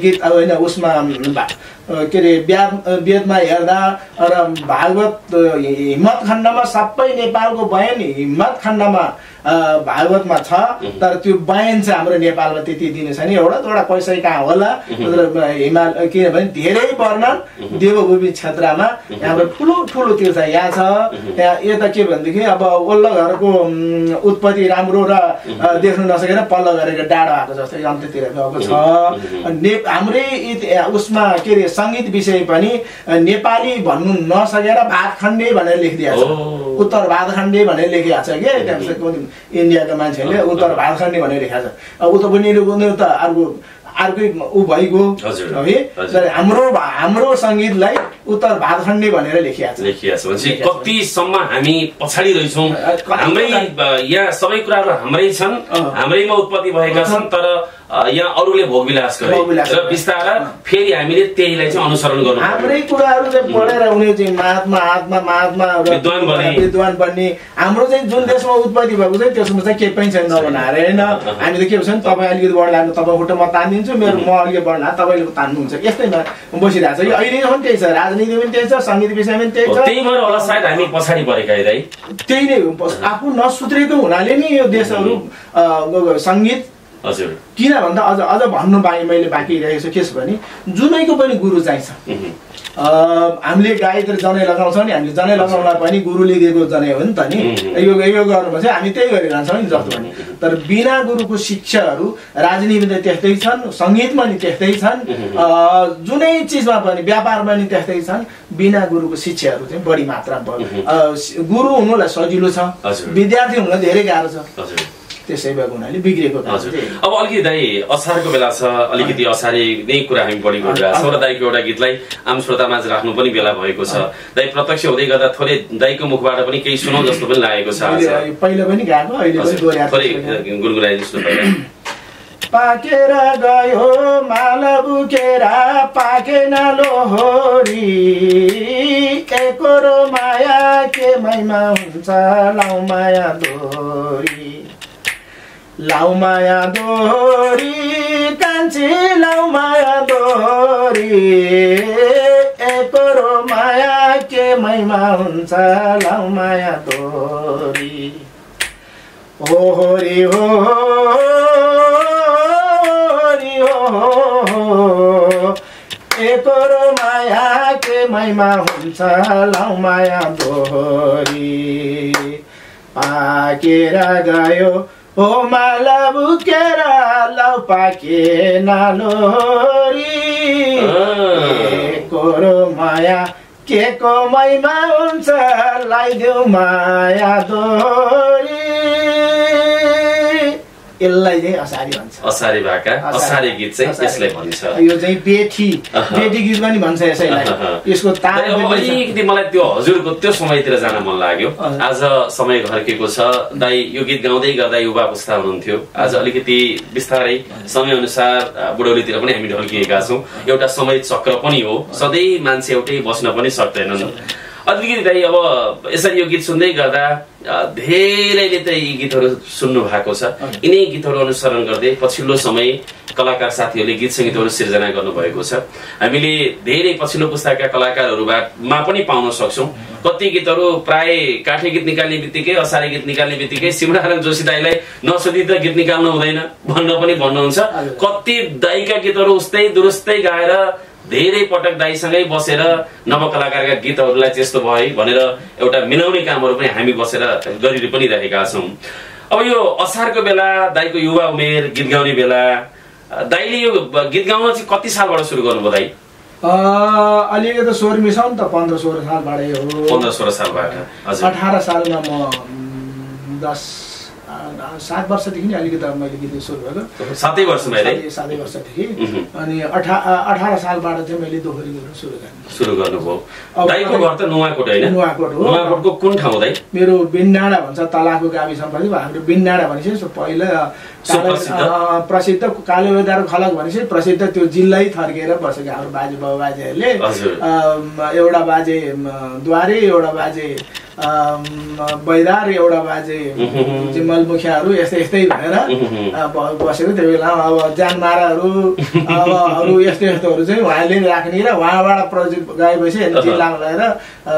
Speaker 1: गीत होइन उसमा के अरे वेदमा हेर्दा र भागवत हिम्मत खण्डमा सबै नेपालको बयान हिम्मत खण्डमा भागवतमा छ तर त्यो बयान चाहिँ हाम्रो नेपालमा त्यति दिने छैन एउटा पैसा कहाँ होला हिमाल किनभने धेरै वर्णन देवभूमि क्षेत्रमा हाम्रो ठुलो तीर्थ यहाँ छ त्यहाँ यता के भनेदेखि अब वल्लो घरको उत्पत्ति राम्रो र देख्नु नसकेर पल्लो गरेको डाँडो आएको जस्तो अन्त्यतिर गएको छ हाम्रै उसमा के अरे सङ्गीत विषय पनि नेपाली भन्नु नसकेर भातखण्डे भनेर लेखिदिएको छ उत्तर भातखण्डे भनेर लेखिएको छ कि इन्डियाका मान्छेहरूले उत्तर भातखण्डे भनेर लेखाएको छ उ त पनि त अर्कै ऊ भइगयो है हाम्रो सङ्गीतलाई उत्तर भातखण्डे भनेर लेखिएको
Speaker 2: छ कतिसम्म हामी पछाडि रहेछौँ हाम्रै यहाँ सबै कुराहरू हाम्रै छन् हाम्रैमा उत्पत्ति भएका छन् तर यहाँ अरूले भोगविलास गरे र बिस्तारै फेरि हामीले त्यहीलाई चाहिँ अनुसरण गर्नु
Speaker 1: हाम्रै कुराहरू चाहिँ पढेर उनीहरू चाहिँ महात्मा विद्वान बन्ने हाम्रो चाहिँ जुन देशमा उत्पत्ति भएको चाहिँ त्यसमा चाहिँ केही पनि छैन नभनाएर होइन हामी त के भन्छ तपाईँ अलिकति बढ्ला तपाईँ खुट्टा म तानिदिन्छु मेरो म अलिकति बढ्ला तपाईँले तान्नुहुन्छ यस्तैमा बसिरहेको छ यो अहिले पनि त्यही छ राजनीति पनि त्यही छ सङ्गीत विषय पनि त्यही छ
Speaker 2: त्यही भएर होला सायद हामी पछाडि परेका
Speaker 1: त्यही नै हो आफू नसुध्रेको हुनाले नि यो देशहरू सङ्गीत किन भन्दा अझ भन्नु मैले बाँकी रहेको छु के छ भने जुनैको पनि गुरु चाहिन्छ हामीले गाईतिर जनै लगाउँछौँ नि हामीले जनै लगाउनलाई पनि गुरुले दिएको जनै हो नि त नि यो गर्नुमा चाहिँ हामी त्यही गरिरहन्छौँ नि जस्तो पनि तर बिना गुरुको शिक्षाहरू राजनीतिमा त्यस्तै छन् सङ्गीतमा नि त्यस्तै छन् जुनै चिजमा पनि व्यापारमा नि त्यस्तै छन् बिना गुरुको शिक्षाहरू चाहिँ बढी मात्रामा गुरु हुनुलाई सजिलो छ विद्यार्थी हुनुलाई धेरै गाह्रो छ त्यसै भएको हुनाले बिग्रेको
Speaker 2: अब अलिकति दाइ असारको बेला छ अलिकति असारे नै कुरा हामी बढी गरिरहेको छौँ र दाइको एउटा गीतलाई आम श्रोतामाझ राख्नु पनि बेला भएको छ दाइ प्रत्यक्ष हुँदै गर्दा थोरै दाइको मुखबाट पनि केही सुनाउ जस्तो पनि लागेको छ
Speaker 1: पहिला पनि गाएको अहिले पनि
Speaker 2: थोरै गुनगुनाइदिनु न
Speaker 1: पाकेर गयो माल बुकेर पाकेन लोहोरी एकोरो माया के महिमा हुन्छ लाउ माया दोरी लाउ माया दोरी कान्छी लाउ माया दोरी एकोरो माया के महिमा हुन्छ लाउ माया दोरी होरी हो एकोरो माया के महिमा हुन्छ लाउ माया दोरी पाकेर गयो हो माला बुकेर लाउ पाके नालोरी एकोरो माया के को महिमा हुन्छ लाइदेऊ माया दोरी यसलाई चाहिँ असारी भन्छ।
Speaker 2: असारी भाका असारी गीत चाहिँ यसलाई भन्छ।
Speaker 1: यो चाहिँ बेठी गीत पनि भन्छ यसैलाई। यसको ताल
Speaker 2: अलिकति मलाई त्यो हजुरको त्यो समयतिर जान मन लाग्यो। आज समय घर्केको छ, दाइ यो गीत गाउँदै गर्दा युवा पुस्ता हुनुहुन्थ्यो, आज अलिकति बिस्तारै समय अनुसार बुढौलीतिर पनि हामी ढल्किएका छौँ। एउटा समय चक्र पनि हो, सधैँ मान्छे एउटै बस्न पनि सक्दैनन्। अलिकति दाइ अब यसरी यो गीत सुन्दै गर्दा धेरैले त यी गीतहरू सुन्नु भएको छ, यिनै गीतहरू अनुसरण गर्दै पछिल्लो समय कलाकार साथीहरूले गीत सङ्गीतहरू सिर्जना गर्नुभएको छ। हामीले धेरै पछिल्लो पुस्ताका कलाकारहरूमा पनि पाउन सक्छौँ। कति गीतहरू प्राय काठे गीत निकाल्ने बित्तिकै, असारे गीत निकाल्ने बित्तिकै सिमराहाङ जोशी दाईलाई नसोधी त गीत निकाल्नु हुँदैन भन्न पनि भन्नुहुन्छ। कति दाईका गीतहरू उस्तै दुरुस्तै गाएर धेरै पटक दाईसँगै बसेर नवकलाकारका गीतहरूलाई त्यस्तो भयो भनेर एउटा मिलाउने कामहरू पनि हामी बसेर गरि पनि रहेका छौँ। अब यो असारको बेला दाईको युवा उमेर, गीत गाउने बेला, दाईले यो गीत गाउन चाहिँ कति सालबाट सुरु गर्नुभयो दाई?
Speaker 1: अलिकति स्वर मिसाउँ त 15-16 सालबाटै हो।
Speaker 2: 15-16 सालबाट।
Speaker 1: 18 सालमा म 7 वर्षदेखि नै अलिकति मैले गीत सुरु गरेको।
Speaker 2: 7 वर्षमा
Speaker 1: 7 वर्षदेखि। अनि 18 सालबाट चाहिँ मैले दोहोरी गर्न
Speaker 2: सुरु गर्नुभयो। दाईको घर त नुवाकोट होइन?
Speaker 1: नुवाकोट हो।
Speaker 2: नुवाकोटको कुन ठाउँ दाई?
Speaker 1: मेरो बिन्डाडा भन्छ, तलाको गाविस सम्पर्क। हाम्रो बिन्डाडा भनेपछि पहिला प्रसिद्ध कालो बेदार खलक भनेपछि प्रसिद्ध त्यो जिल्लै थर्केर बसेको हाम्रो बाजे बाबु बाजेहरूले। एउटा बाजे द्वारे, एउटा बाजे बैदार, एउटा बाजे जिम्मल मुखियाहरू यस्तै यस्तै भनेर बसेको। त्यो बेला अब जानमाराहरू अब अरू यस्तो यस्तोहरू चाहिँ उहाँले राख्ने र उहाँबाट प्रोजेक्ट गएपछि जिल्लामा लगेर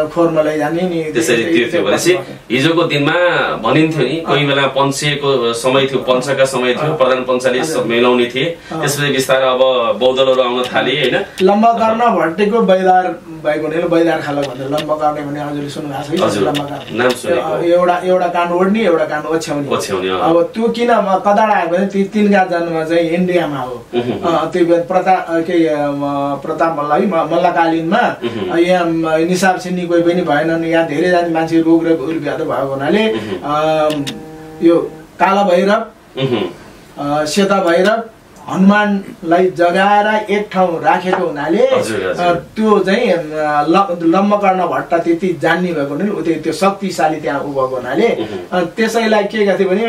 Speaker 1: खोरमा लैजाने नि।
Speaker 2: त्यसरी त्यो भनेपछि हिजोको दिनमा भनिन्थ्यो नि, कोही बेला पञ्चको समय थियो, पञ्चका समय थियो, प्रधान पञ्चले मिलाउने थिए। त्यसपछि बिस्तारै अब बौद्धहरू आउन थाले होइन।
Speaker 1: लम्बकर्ण भट्टेको बैदार भएको हुनाले बैदार खालक भनेर लम्बकर्णे भने हजुरले सुन्नु भएको छ? एउटा कान ओढ्ने, एउटा कान ओछ्याउने। अब त्यो किन कदाड आयो भने ती 3 का जन्म चाहिँ इन्डियामा हो। त्यो प्रताप मल्लकालीनमा यहाँ निसाब सिन्नी कोही पनि भएनन्। यहाँ धेरैजना मान्छे रोग र उल्पिहरू भएको हुनाले यो काला भैरव, सेता भैरव, हनुमानलाई जगाएर एक ठाउँ राखेको हुनाले त्यो चाहिँ लम्बकर्ण भट्ट त्यति जान्ने भएको हुनाले त्यो शक्तिशाली त्यहाँ उ भएको हुनाले त्यसैलाई के गर्थ्यो भने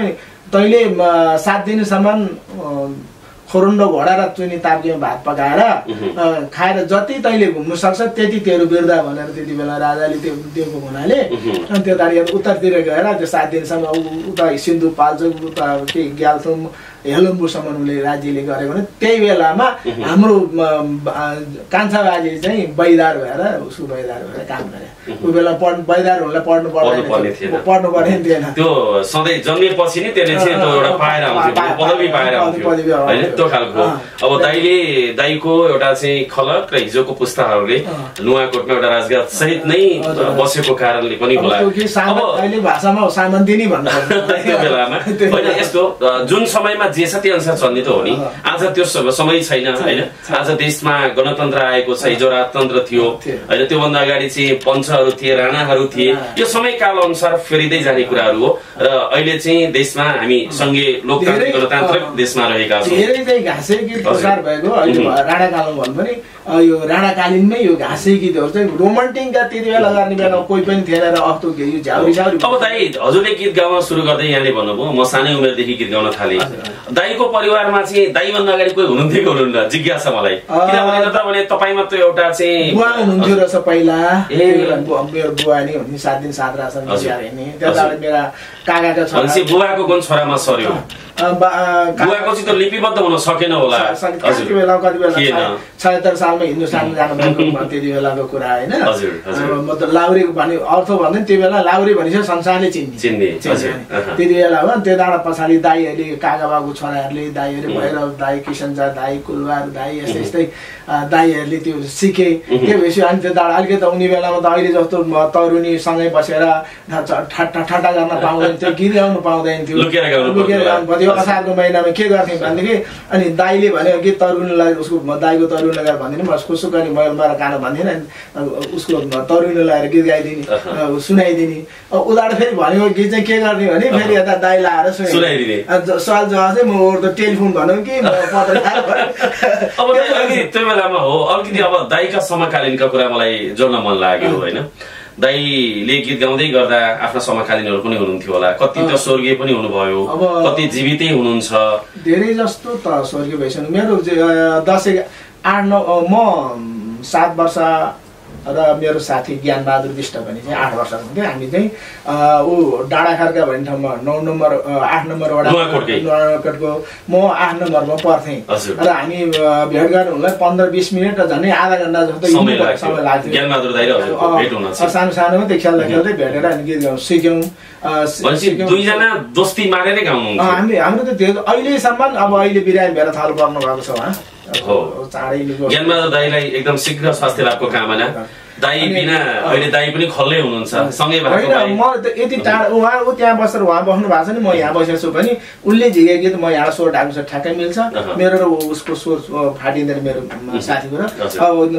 Speaker 1: तैँले 7 दिनसम्म खोरुन्डो घोडा र चुनी ताप्केमा भात पकाएर खाएर जति तैँले घुम्नु सक्छ त्यति तेरो बिर्दा भनेर त्यति बेला राजाले त्यो दिएको हुनाले त्यो तारिक उत्तरतिर गएर त्यो 7 दिनसम्म उता सिन्धुपाल्चोक, उता के ग्याल्थुम, हेलम्बुसम्म उसले राज्यले गरेको भने त्यही बेलामा हाम्रो कान्छा बाजे चाहिँ बैदार भएर उसको बैदार भएर काम गरे। त्यो बेला बैदारहरूलाई पढ्नु पर्ने थिएन।
Speaker 2: त्यो सधैँ जन्मेपछि नि त्यसले चाहिँ त्यो एउटा पाएर आउँथ्यो, पदवी पाएर आउँथ्यो हैन त्यो खालको। अब दाइको एउटा चाहिँ खलक र हिजोको पुस्ताहरूले नुवाकोटमा एउटा राजघाट सहित नै बसेको कारणले पनि होला।
Speaker 1: अब अहिले भाषामा सामन्तिनी भन्नु
Speaker 2: त्यो बेलामा होइन। यस्तो जुन समयमा जे छ त्यो अनुसार चल्ने त हो नि। आज त्यो समय छैन होइन। आज देशमा गणतन्त्र आएको छ, हिजो राजतन्त्र थियो होइन। त्योभन्दा अगाडि चाहिँ पञ्चहरू थिए, राणाहरू थिए। यो समयकाल अनुसार फेरिँदै जाने कुराहरू हो र अहिले चाहिँ देशमा हामी संघीय लोकतान्त्रिक गणतान्त्रिक देशमा रहेका छौँ।
Speaker 1: धेरै चाहिँ घाँसे गीत प्रसार भएको अहिले राणाकालमा भन्नु पनि यो राणाकालीनमै यो घाँसे गीतहरू चाहिँ रोमान्टिकका त्यति बेला गर्ने बेला कोही पनि थिएन र अस्तो यो झ्याउरी झ्याउरी।
Speaker 2: अब दाइ हजुरले गीत गाउन सुरु गर्दै यहाँले भन्नुभयो म सानै उमेरदेखि गीत गाउन थालेँ। दाइको परिवारमा चाहिँ दाइभन्दा अगाडि कोही हुनुहुन्थ्यो कि हुनुहुन्न जिज्ञासा मलाई। किनभने तपाईँमा त्यो एउटा चाहिँ
Speaker 1: बुवा हुनुहुन्थ्यो रहेछ पहिला। मेरो बुवा नि हुने 7 दिन 7 रात हेर्ने। त्यहाँबाट मेरा काकाका छोरा
Speaker 2: बुवाको कुन छोरामा सर्यो? बुवाको चाहिँ त लिपिबद्ध हुन सकेन होला।
Speaker 1: कति बेला 76 सालमा हिन्दुस्तान जानुभएको त्यति बेलाको कुरा होइन। मतलब लाउरी भन्ने अर्थ भन्दैन त्यो बेला लाउरी भनेपछि संसारले चिन्ने त्यति बेला हो। त्यो डाँडा पछाडि दाईहरूले काका बाबुको छोराहरूले दाईहरू भैरव दाई, किसनजा दाई, कुलबार दाई यस्तै यस्तै दाईहरूले त्यो सिके। त्यो भएपछि अनि त्यो डाँडा अलिकति उनी बेलामा त अहिले जस्तो तरुनीसँगै बसेर ठट्टा गर्न पाउँदैन थियो, गीत गाउनु पाउँदैन थियो, लुकेर गाउनु पर्थ्यो। यो असारको महिनामा के गर्थेँ भनेदेखि अनि दाइले भन्यो कि तरुणलाई उसको दाइको तरुण लगाएर भन्दिनँ म खुसुक अनि मैले गाना भन्दिनँ अनि उसको तरुण लगाएर गीत गाइदिने सुनाइदिने उदाहरण फेरि भनेको गीत चाहिँ के गर्ने भने फेरि यता दाइ लाएर सुनाइदिने सवाल जवाब चाहिँ म त टेलिफोन भनौँ कि पत्रकार
Speaker 2: अब त्यो बेलामा हो अलिकति अब दाइका समकालीनका कुरा मलाई जोड्न मन लाग्यो होइन दाइले गीत गाउँदै गर्दा आफ्ना समकालीनहरू पनि हुनुहुन्थ्यो होला कति त स्वर्गीय पनि हुनुभयो कति जीवितै हुनुहुन्छ
Speaker 1: धेरै जस्तो त स्वर्गीय भइसक्नु मेरो 8-9 म 7 वर्ष र मेरो साथी ज्ञानबहादुर विष्ट पनि चाहिँ 8 वर्षको हुन्थ्यो हामी चाहिँ ऊ डाँडाखर्का भन्ने ठाउँमा 9 नम्बर 8 नम्बर वडा नुवाकोटको म 8 नम्बरमा पर्थेँ र हामी भेट गर्नुलाई 15-20 मिनट झन्डै आधा घण्टा जस्तो समय लाग्थ्यो
Speaker 2: ज्ञानबहादुर दाइ र हजुरको भेट हुन
Speaker 1: सानो सानोमा त्यो खेल्दै खेल्दै भेटेर हामी गीत गाउँ सिक्यौँ
Speaker 2: दुईजना दोस्ती मारेरै गाउनुहुन्छ
Speaker 1: हाम्रो त त्यो अहिलेसम्म अब अहिले बिरामी भएर थल पर्नु भएको छ उहाँ
Speaker 2: ज्ञानबहादुर दाइलाई एकदम शीघ्र स्वास्थ्य लाभको कामना दाइ बिना अहिले दाइ पनि खल्लै हुनुहुन्छ सँगै भएको
Speaker 1: म यति टाढा उहाँ त्यहाँ बसेर उहाँ बस्नु भएको छ नि म यहाँ बसेको छु पनि उनले झिके गीत म यहाँ स्वर ढाक्नु छ ठ्याक्कै मिल्छ मेरो र उसको स्वर फाटिँदैन मेरो साथीको र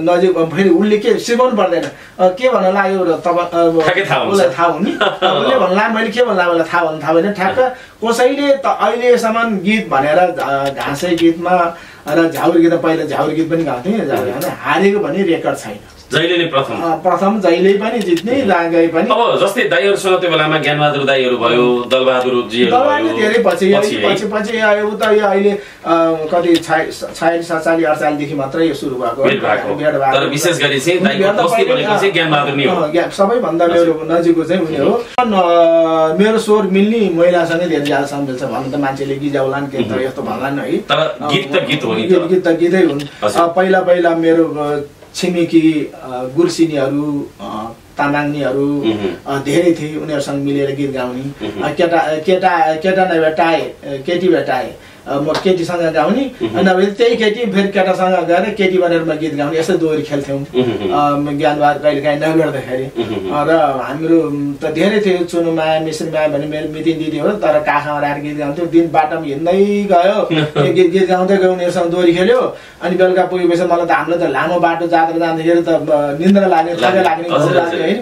Speaker 1: नजिक फेरि उसले के सिकाउनु पर्दैन के भन्न लाग्यो र उसलाई थाहा हुने उसले भन्ला मैले के भन्ला मलाई थाहा भएन ठ्याक्क कसैले त अहिलेसम्म गीत भनेर घाँसे गीतमा र झाउर गीत पहिला झाउर गीत पनि गाउँथेँ हारेको भने रेकर्ड छैन
Speaker 2: जहिले नै
Speaker 1: प्रथम जहिले पनि जित्ने गए पनि
Speaker 2: अब जस्तै दाइहरुसँग त्यो बेलामा ज्ञानबहादुर दाइहरु भयो दलबहादुर जीहरु भयो
Speaker 1: धेरै पछि आयो त यो अहिले कति 46-47 देखि मात्रै यो सुरु भएको
Speaker 2: तर विशेष गरी चाहिँ दाइको दोस्ती भनेको चाहिँ ज्ञानबहादुर नै हो
Speaker 1: सबैभन्दा मेरो नजिकको चाहिँ उनी हो मेरो स्वर मिल्ने महिलासँगै धेरै ज्यादा मिल्छ भन्नु त मान्छेले गिजाउलान् के त यस्तो भन्लान् है
Speaker 2: तर गीत हो नि
Speaker 1: गीत त गीतै हुन् पहिला मेरो छिमेकी गुर्सिनीहरू तामाङनीहरू धेरै थिए उनीहरूसँग मिलेर गीत गाउने केटा नभेटाए केटी भेटाए म केटीसँग गाउने नभए त्यही केटी फेरि केटासँग गएर केटी बनेर म गीत गाउने यस्तै दोहोरी खेल्थ्यौँ ज्ञानबहादुर कहिले काहीँ नगर्दाखेरि र हाम्रो त धेरै थियो चुनुमाया मिश्रीमाया भन्ने मेरो मितिन दिदी हो तर काखमा राखेर गीत गाउँथ्यो दिन बाटोमा हिँड्दै गयो गीत गाउँदै गयो उनीहरूसँग दोहोरी खेल्यो अनि बेलुका पुगेपछि मलाई त हामीलाई त लामो बाटो जात्रा जाँदाखेरि त निन्द्रा लाग्ने थका लाग्ने होइन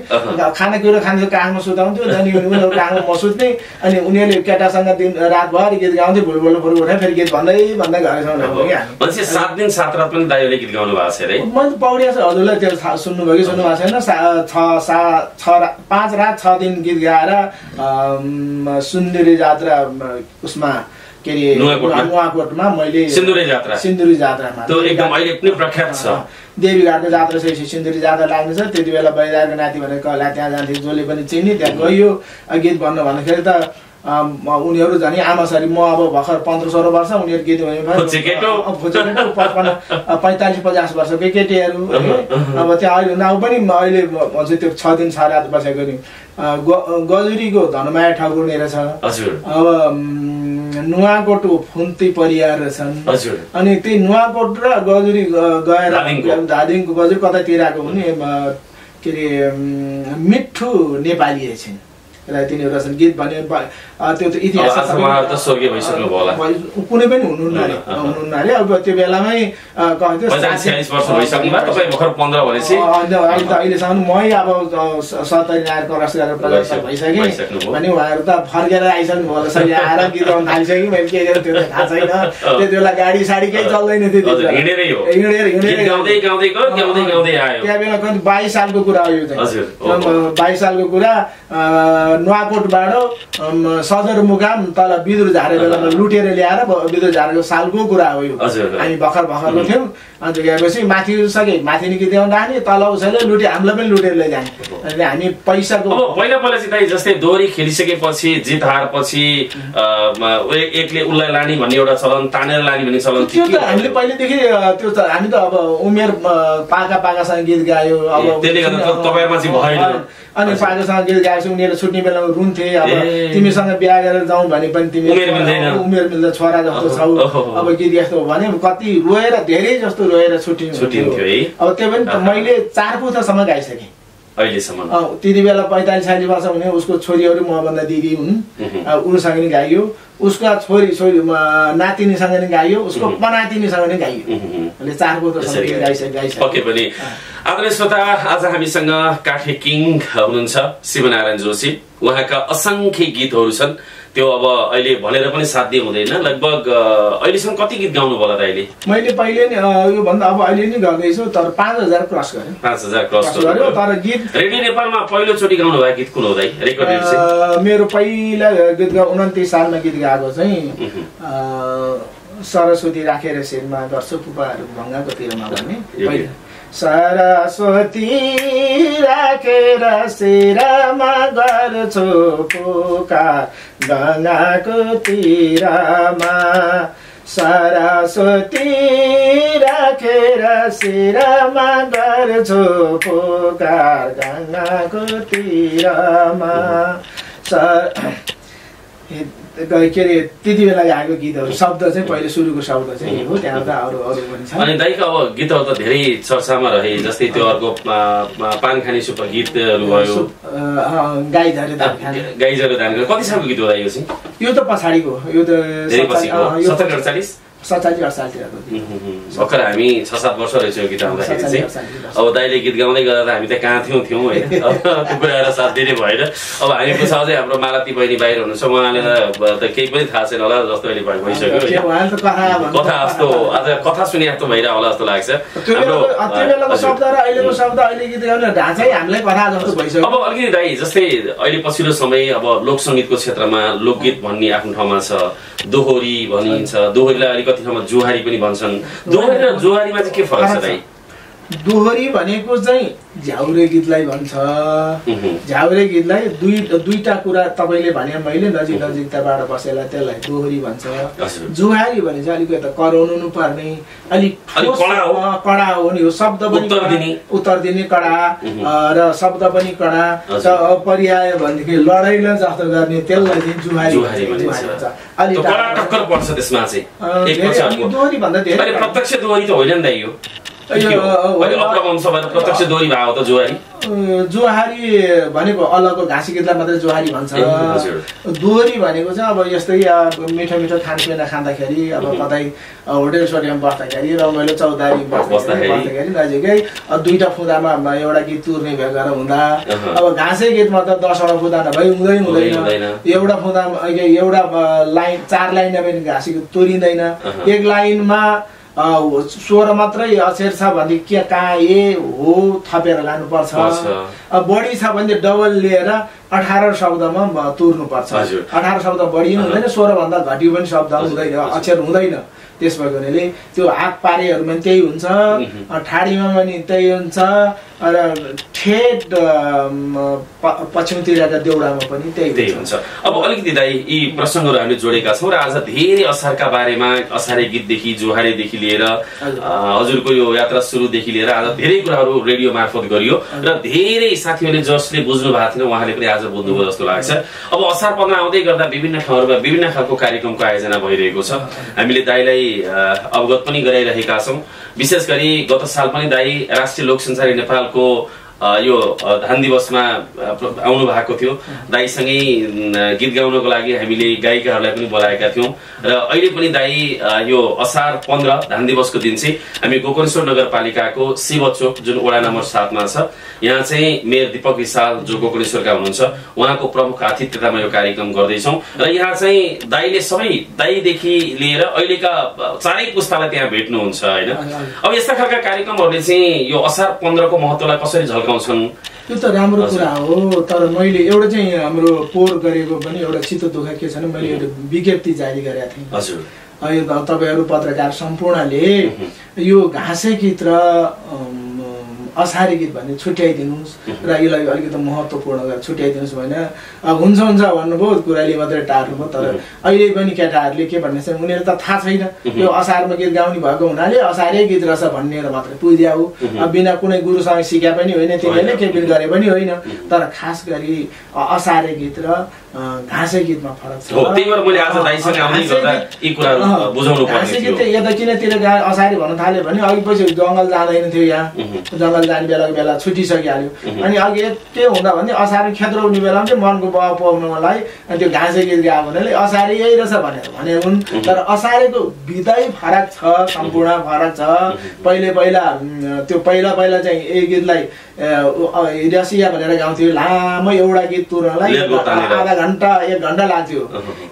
Speaker 1: खानेकुरो खान्थ्यो काखमा सुताउँथ्यो अनि उनीहरू काखमा म सुत्ने अनि उनीहरूले केटासँग दिन रातभरि गीत गाउँथ्यो भुलबोल फेरि गीत भन्दै घरसम्म
Speaker 2: 7 दिन 7 रात पनि दाइले गीत गाउनु भएको छ रे
Speaker 1: मैले पौडिया छ हजुरलाई त्यो सुन्नु भयो कि सुन्नु भएको छैन 5 रात 6 दिन गीत गाएर सुन्दरी जात्रा उसमा के रे नुवाकोटमा मैले
Speaker 2: सिन्दुरी जात्रामा त्यो एकदम अहिले पनि प्रख्यात छ
Speaker 1: देवीघाटको जात्रा छ सिन्दुरी जात्रा लाग्ने छ त्यति बेला बैदारको नाति भनेर कला त्यहाँ जान्थे जसले पनि चिन्ने त्यहाँ गयो गीत भन्नु भन्दाखेरि त उनीहरू झन् आमासरी म अब भर्खर 15-16 वर्ष उनीहरू गीत भयो 45-50 वर्षकै केटीहरू अब त्यहाँ अहिले नाउ पनि अहिले भन्छु त्यो 6 दिन 6 रात बसेको नि गजुरीको धनमाया ठाकुर रहेछ अब नुवाकोटको फुन्ती परियार छन् अनि त्यही नुवाकोट र गजुरी गएर धादिङको गजुरी कतातिर आएको हुने के अरे मिठो नेपाली छिन् र तिनीहरू छन् गीत भने त्यो त इतिहास कुनै पनि हुनुहुन्न अरे अब त्यो बेलामै अहिलेसम्म मै अब 70 आएर क्रस गरेर भइसकेँ भने उहाँहरू त फर्केर आइसक्नु भयो जसरी आएर गीत गाउन थालिसक्यो मैले के गरेँ त्यो थाहा छैन त्यति बेला गाडी साडी केही चल्दैन थियो त्यहाँ बेला कति 22 सालको कुरा हो यो चाहिँ 22 सालको कुरा नुवाकोटबाट सदरमुकाम तल बिदुर झारे बेलामा लुटेर ल्याएर बिदुर झारेको सालको कुरा हो यो हामी भर्खरको थियौँ अन्त गएपछि माथि सके माथि निकै देउन जाने तल उसैले लुटे हामीलाई पनि लुटेर लैजाने अनि हामी पैसाको
Speaker 2: पहिला चाहिँ जस्तै दोहोरी खेलिसकेपछि जित हार पछि एकले उसलाई लाने भन्ने एउटा चलन तानेर लाने भन्ने चलन
Speaker 1: त्यो त हामीले पहिलेदेखि त्यो त हामी त अब उमेर पाकासँग गीत गायो अब
Speaker 2: त्यसले गर्दा तपाईहरुमा चाहिँ भएन
Speaker 1: अनि पाकासँग गीत गाएपछि उनीहरू छुट्ने बेलामा रुन्थे अब तिमीसँग बिहा गरेर जाउँ भने पनि तिमी उमेर मिल्दा छोरा जस्तो छौ अब गीत यस्तो भने कति रोएर धेरै जस्तो रोएर छुट्टिन्थ्यो है अब त्यो पनि मैले 4 पुस्तासम्म गाइसकेँ
Speaker 2: अहिलेसम्म
Speaker 1: त्यति बेला 45-46 वर्ष हुने उसको छोरीहरू मभन्दा दिदी हुन् उनीसँग नि गाइयो उसका छोरी नातिनीसँग नि गाइयो उसको पनातिनीसँग नि गाइयो 4 पोतोसँग गाइसक्यो
Speaker 2: पक्कै पनि। आदरणीय श्रोता आज हामीसँग काठे किङ हुनुहुन्छ शिवनारायण जोशी उहाँका असंख्य गीतहरू छन् त्यो अब अहिले भनेर पनि साध्य हुँदैन लगभग अहिलेसम्म कति गीत गाउनु भयो त अहिले
Speaker 1: मैले पहिले नि यो भन्दा अब अहिले नि गर्दैछु तर 5000 क्रस गरे
Speaker 2: 5000 क्रस गर्यो
Speaker 1: तर गीत
Speaker 2: रेडियो नेपालमा पहिलो चोटी गाउनु भएको गीत कुन हो दाइ रेकर्डेड चाहिँ
Speaker 1: मेरो पहिला गीत 29 सालमा गीत गाएको चाहिँ सरस्वती राखेर शिरमा गर्छु पुपाहरू भङ्गाको तिरमा भन्ने पहिला सरस्वती राखेर शिरमा गर्छु पुकार गङ्गाको तिरमा सरस्वती राखेर शिरमा गर्छु पुकार गङ्गाको तिरमा के अरे त्यति बेला आएको गीतहरू शब्द चाहिँ पहिले सुरुको शब्द चाहिँ हो त्यहाँ त अरू पनि छ।
Speaker 2: अनि दाइको अब गीतहरू त धेरै चर्चामा रहे जस्तै त्यो अर्को पान खाने सुपर गीतहरू भयो
Speaker 1: गाई झरे धान
Speaker 2: कति सालको गीत हो दाइ यो चाहिँ
Speaker 1: यो त पछाडिको यो त 47-48 सालतिरको
Speaker 2: भर्खर हामी 6-7 वर्ष रहेछ यो गीत आउँदाखेरि चाहिँ अब दाइले गीत गाउँदै गर्दा हामी त कहाँ थियौँ होइन कुराएर साथ दिने भएन। अब हामी पछि अझै हाम्रो मालती बहिनी बाहिर हुनुहुन्छ उहाँले त केही पनि थाहा छैन होला जस्तो अहिले भइसक्यो कथा जस्तो आज कथा सुने जस्तो भइरह होला जस्तो लाग्छ। अब अलिकति दाइ जस्तै अहिले पछिल्लो समय अब लोक सङ्गीतको क्षेत्रमा लोकगीत भन्ने आफ्नो ठाउँमा छ दोहोरी भनिन्छ दोहोरीलाई अलिकति ठाउँमा जोहारी पनि भन्छन् दोहोरी र जोहारीमा चाहिँ के फरक छ दाइ
Speaker 1: दोहोरी भनेको चाहिँ झ्याउरे गीतलाई भन्छ झ्याउरे गीतलाई दुईटा कुरा तपाईँले भने मैले नजिकताबाट बसेलाई त्यसलाई दोहोरी भन्छ जोहारी भने चाहिँ अलिक यता कराउनु पर्ने अलिक कडा हो नि शब्द पनि उत्तर दिने कडा र शब्द पनि कडा पर्याय भनेदेखि लडाइँलाई जस्तो गर्ने त्यसलाई चाहिँ जोहारी भन्छ।
Speaker 2: अलिक टक्कर पर्छ त्यसमा चाहिँ
Speaker 1: दोहोरी भन्दा धेरै
Speaker 2: प्रत्यक्ष दोहोरी त होइन नि दाइ यो प्रत्यक्ष दोहोरी भएको त जोहारी भनेको अलगको घाँसी गीतलाई मात्रै जोहारी भन्छ। दोहोरी भनेको चाहिँ अब यस्तै मिठो खानपिना खाँदाखेरि अब कतै होटेल सोटेलमा बस्दाखेरि रमाइलो चौतारी बस्दाखेरि नजिकै दुईटा फुदामा एउटा गीत तुर्ने भएर हुँदा अब घाँसे गीतमा त 10वटा फुदा नभई हुँदैन एउटा फुदामा एउटा लाइन 4 लाइनमा पनि घाँसी गीत तुरिँदैन एक लाइनमा स्वर मात्रै अक्षर छ भने के कहाँ ए हो थपेर लानुपर्छ बढी छ भने डबल लिएर 18 शब्दमा तुर्नुपर्छ 18 शब्द बढी हुँदैन 16 भन्दा घटी पनि शब्द हुँदैन अक्षर हुँदैन त्यस भएकोले त्यो हात पारेहरूमा पनि त्यही हुन्छ ठाडीमा पनि त्यही हुन्छ र ठेट पश्चिमतिरका देउडामा पनि त्यही हुन्छ। अब अलिकति दाइ यी प्रसङ्गहरू हामीले जोडेका छौँ र आज धेरै असारका बारेमा असारे गीतदेखि जोहारीदेखि लिएर हजुरको यो यात्रा सुरुदेखि लिएर आज धेरै कुराहरू रेडियो मार्फत गरियो र धेरै साथीहरूले जसले बुझ्नु भएको थिएन उहाँले पनि आज बुझ्नुभयो जस्तो लाग्छ। अब असार 15 आउँदै गर्दा विभिन्न ठाउँहरूमा विभिन्न खालको कार्यक्रमको आयोजना भइरहेको छ हामीले दाइलाई अवगत पनि गराइरहेका छौँ। विशेष गरी गत साल पनि दाइ राष्ट्रिय लोक सञ्चारी नेपालको यो धान दिवसमा आउनु भएको थियो दाइसँगै गीत गाउनको लागि हामीले गायिकाहरूलाई पनि बोलाएका थियौँ र अहिले पनि दाइ यो असार 15 धान दिवसको दिन चाहिँ हामी गोकर्णेश्वर नगरपालिकाको शिवचोक जुन वडा नम्बर 7 मा छ यहाँ चाहिँ मेयर दीपक विशाल जो गोकर्णेश्वरका हुनुहुन्छ उहाँको प्रमुख आतिथ्यतामा यो कार्यक्रम गर्दैछौँ र यहाँ चाहिँ दाइले सबै दाइदेखि लिएर अहिलेका चारै पुस्तालाई त्यहाँ भेट्नुहुन्छ होइन। अब यस्ता खालका कार्यक्रमहरूले चाहिँ यो असार 15 को महत्त्वलाई कसरी झल्काउँछन्
Speaker 1: त्यो त राम्रो कुरा हो तर मैले एउटा चाहिँ हाम्रो पोहोर गरेको पनि एउटा चित्त दुःख के छ भने मैले एउटा विज्ञप्ति जारी गरेका थिएँ
Speaker 2: हजुर
Speaker 1: तपाईहरु पत्रकार सम्पूर्णले यो घाँसे गीत र असारे गीत भन्ने छुट्याइदिनुस् र यसलाई अलिकति महत्त्वपूर्ण गरेर छुट्याइदिनुस् भने हुन्छ भन्नुभयो कुराले मात्रै टार्नुभयो तर अहिले पनि केटाहरूले के भन्ने छ उनीहरू त थाहा छैन यो असारमा गीत गाउने भएको हुनाले असारे गीत रहेछ भन्ने मात्रै पुज्या हो बिना कुनै गुरुसँग सिके पनि होइन तिनीहरूले के पनि गरे पनि होइन तर खास गरी असारे गीत र घाँसे गीतमा फरक छ।
Speaker 2: त्यही भएर मैले आज दाइसँग आउँदै गर्दा यी कुराहरू बुझाउनु पर्ने थियो।
Speaker 1: घाँसे गीत यता किनतिर असारे भन्न थाल्यो भने अघि पछि जङ्गल जाँदैन थियो यहाँ जङ्गल जाने बेला छुटिसकिहाल्यो अनि अघि के हुँदा भने असारे खेत रोप्ने बेलामा चाहिँ मनको बह पाउनलाई अनि त्यो घाँसे गीत गायो भनेले असारे यही रहेछ भने हुन् तर असारेको विधै फरक छ सम्पूर्ण फरक छ पहिला पहिला चाहिँ यही गीतलाई रसिया भनेर गाउँथ्यो लामो एउटा गीत तुर्नलाई आधा घण्टा 1 घण्टा लाग्थ्यो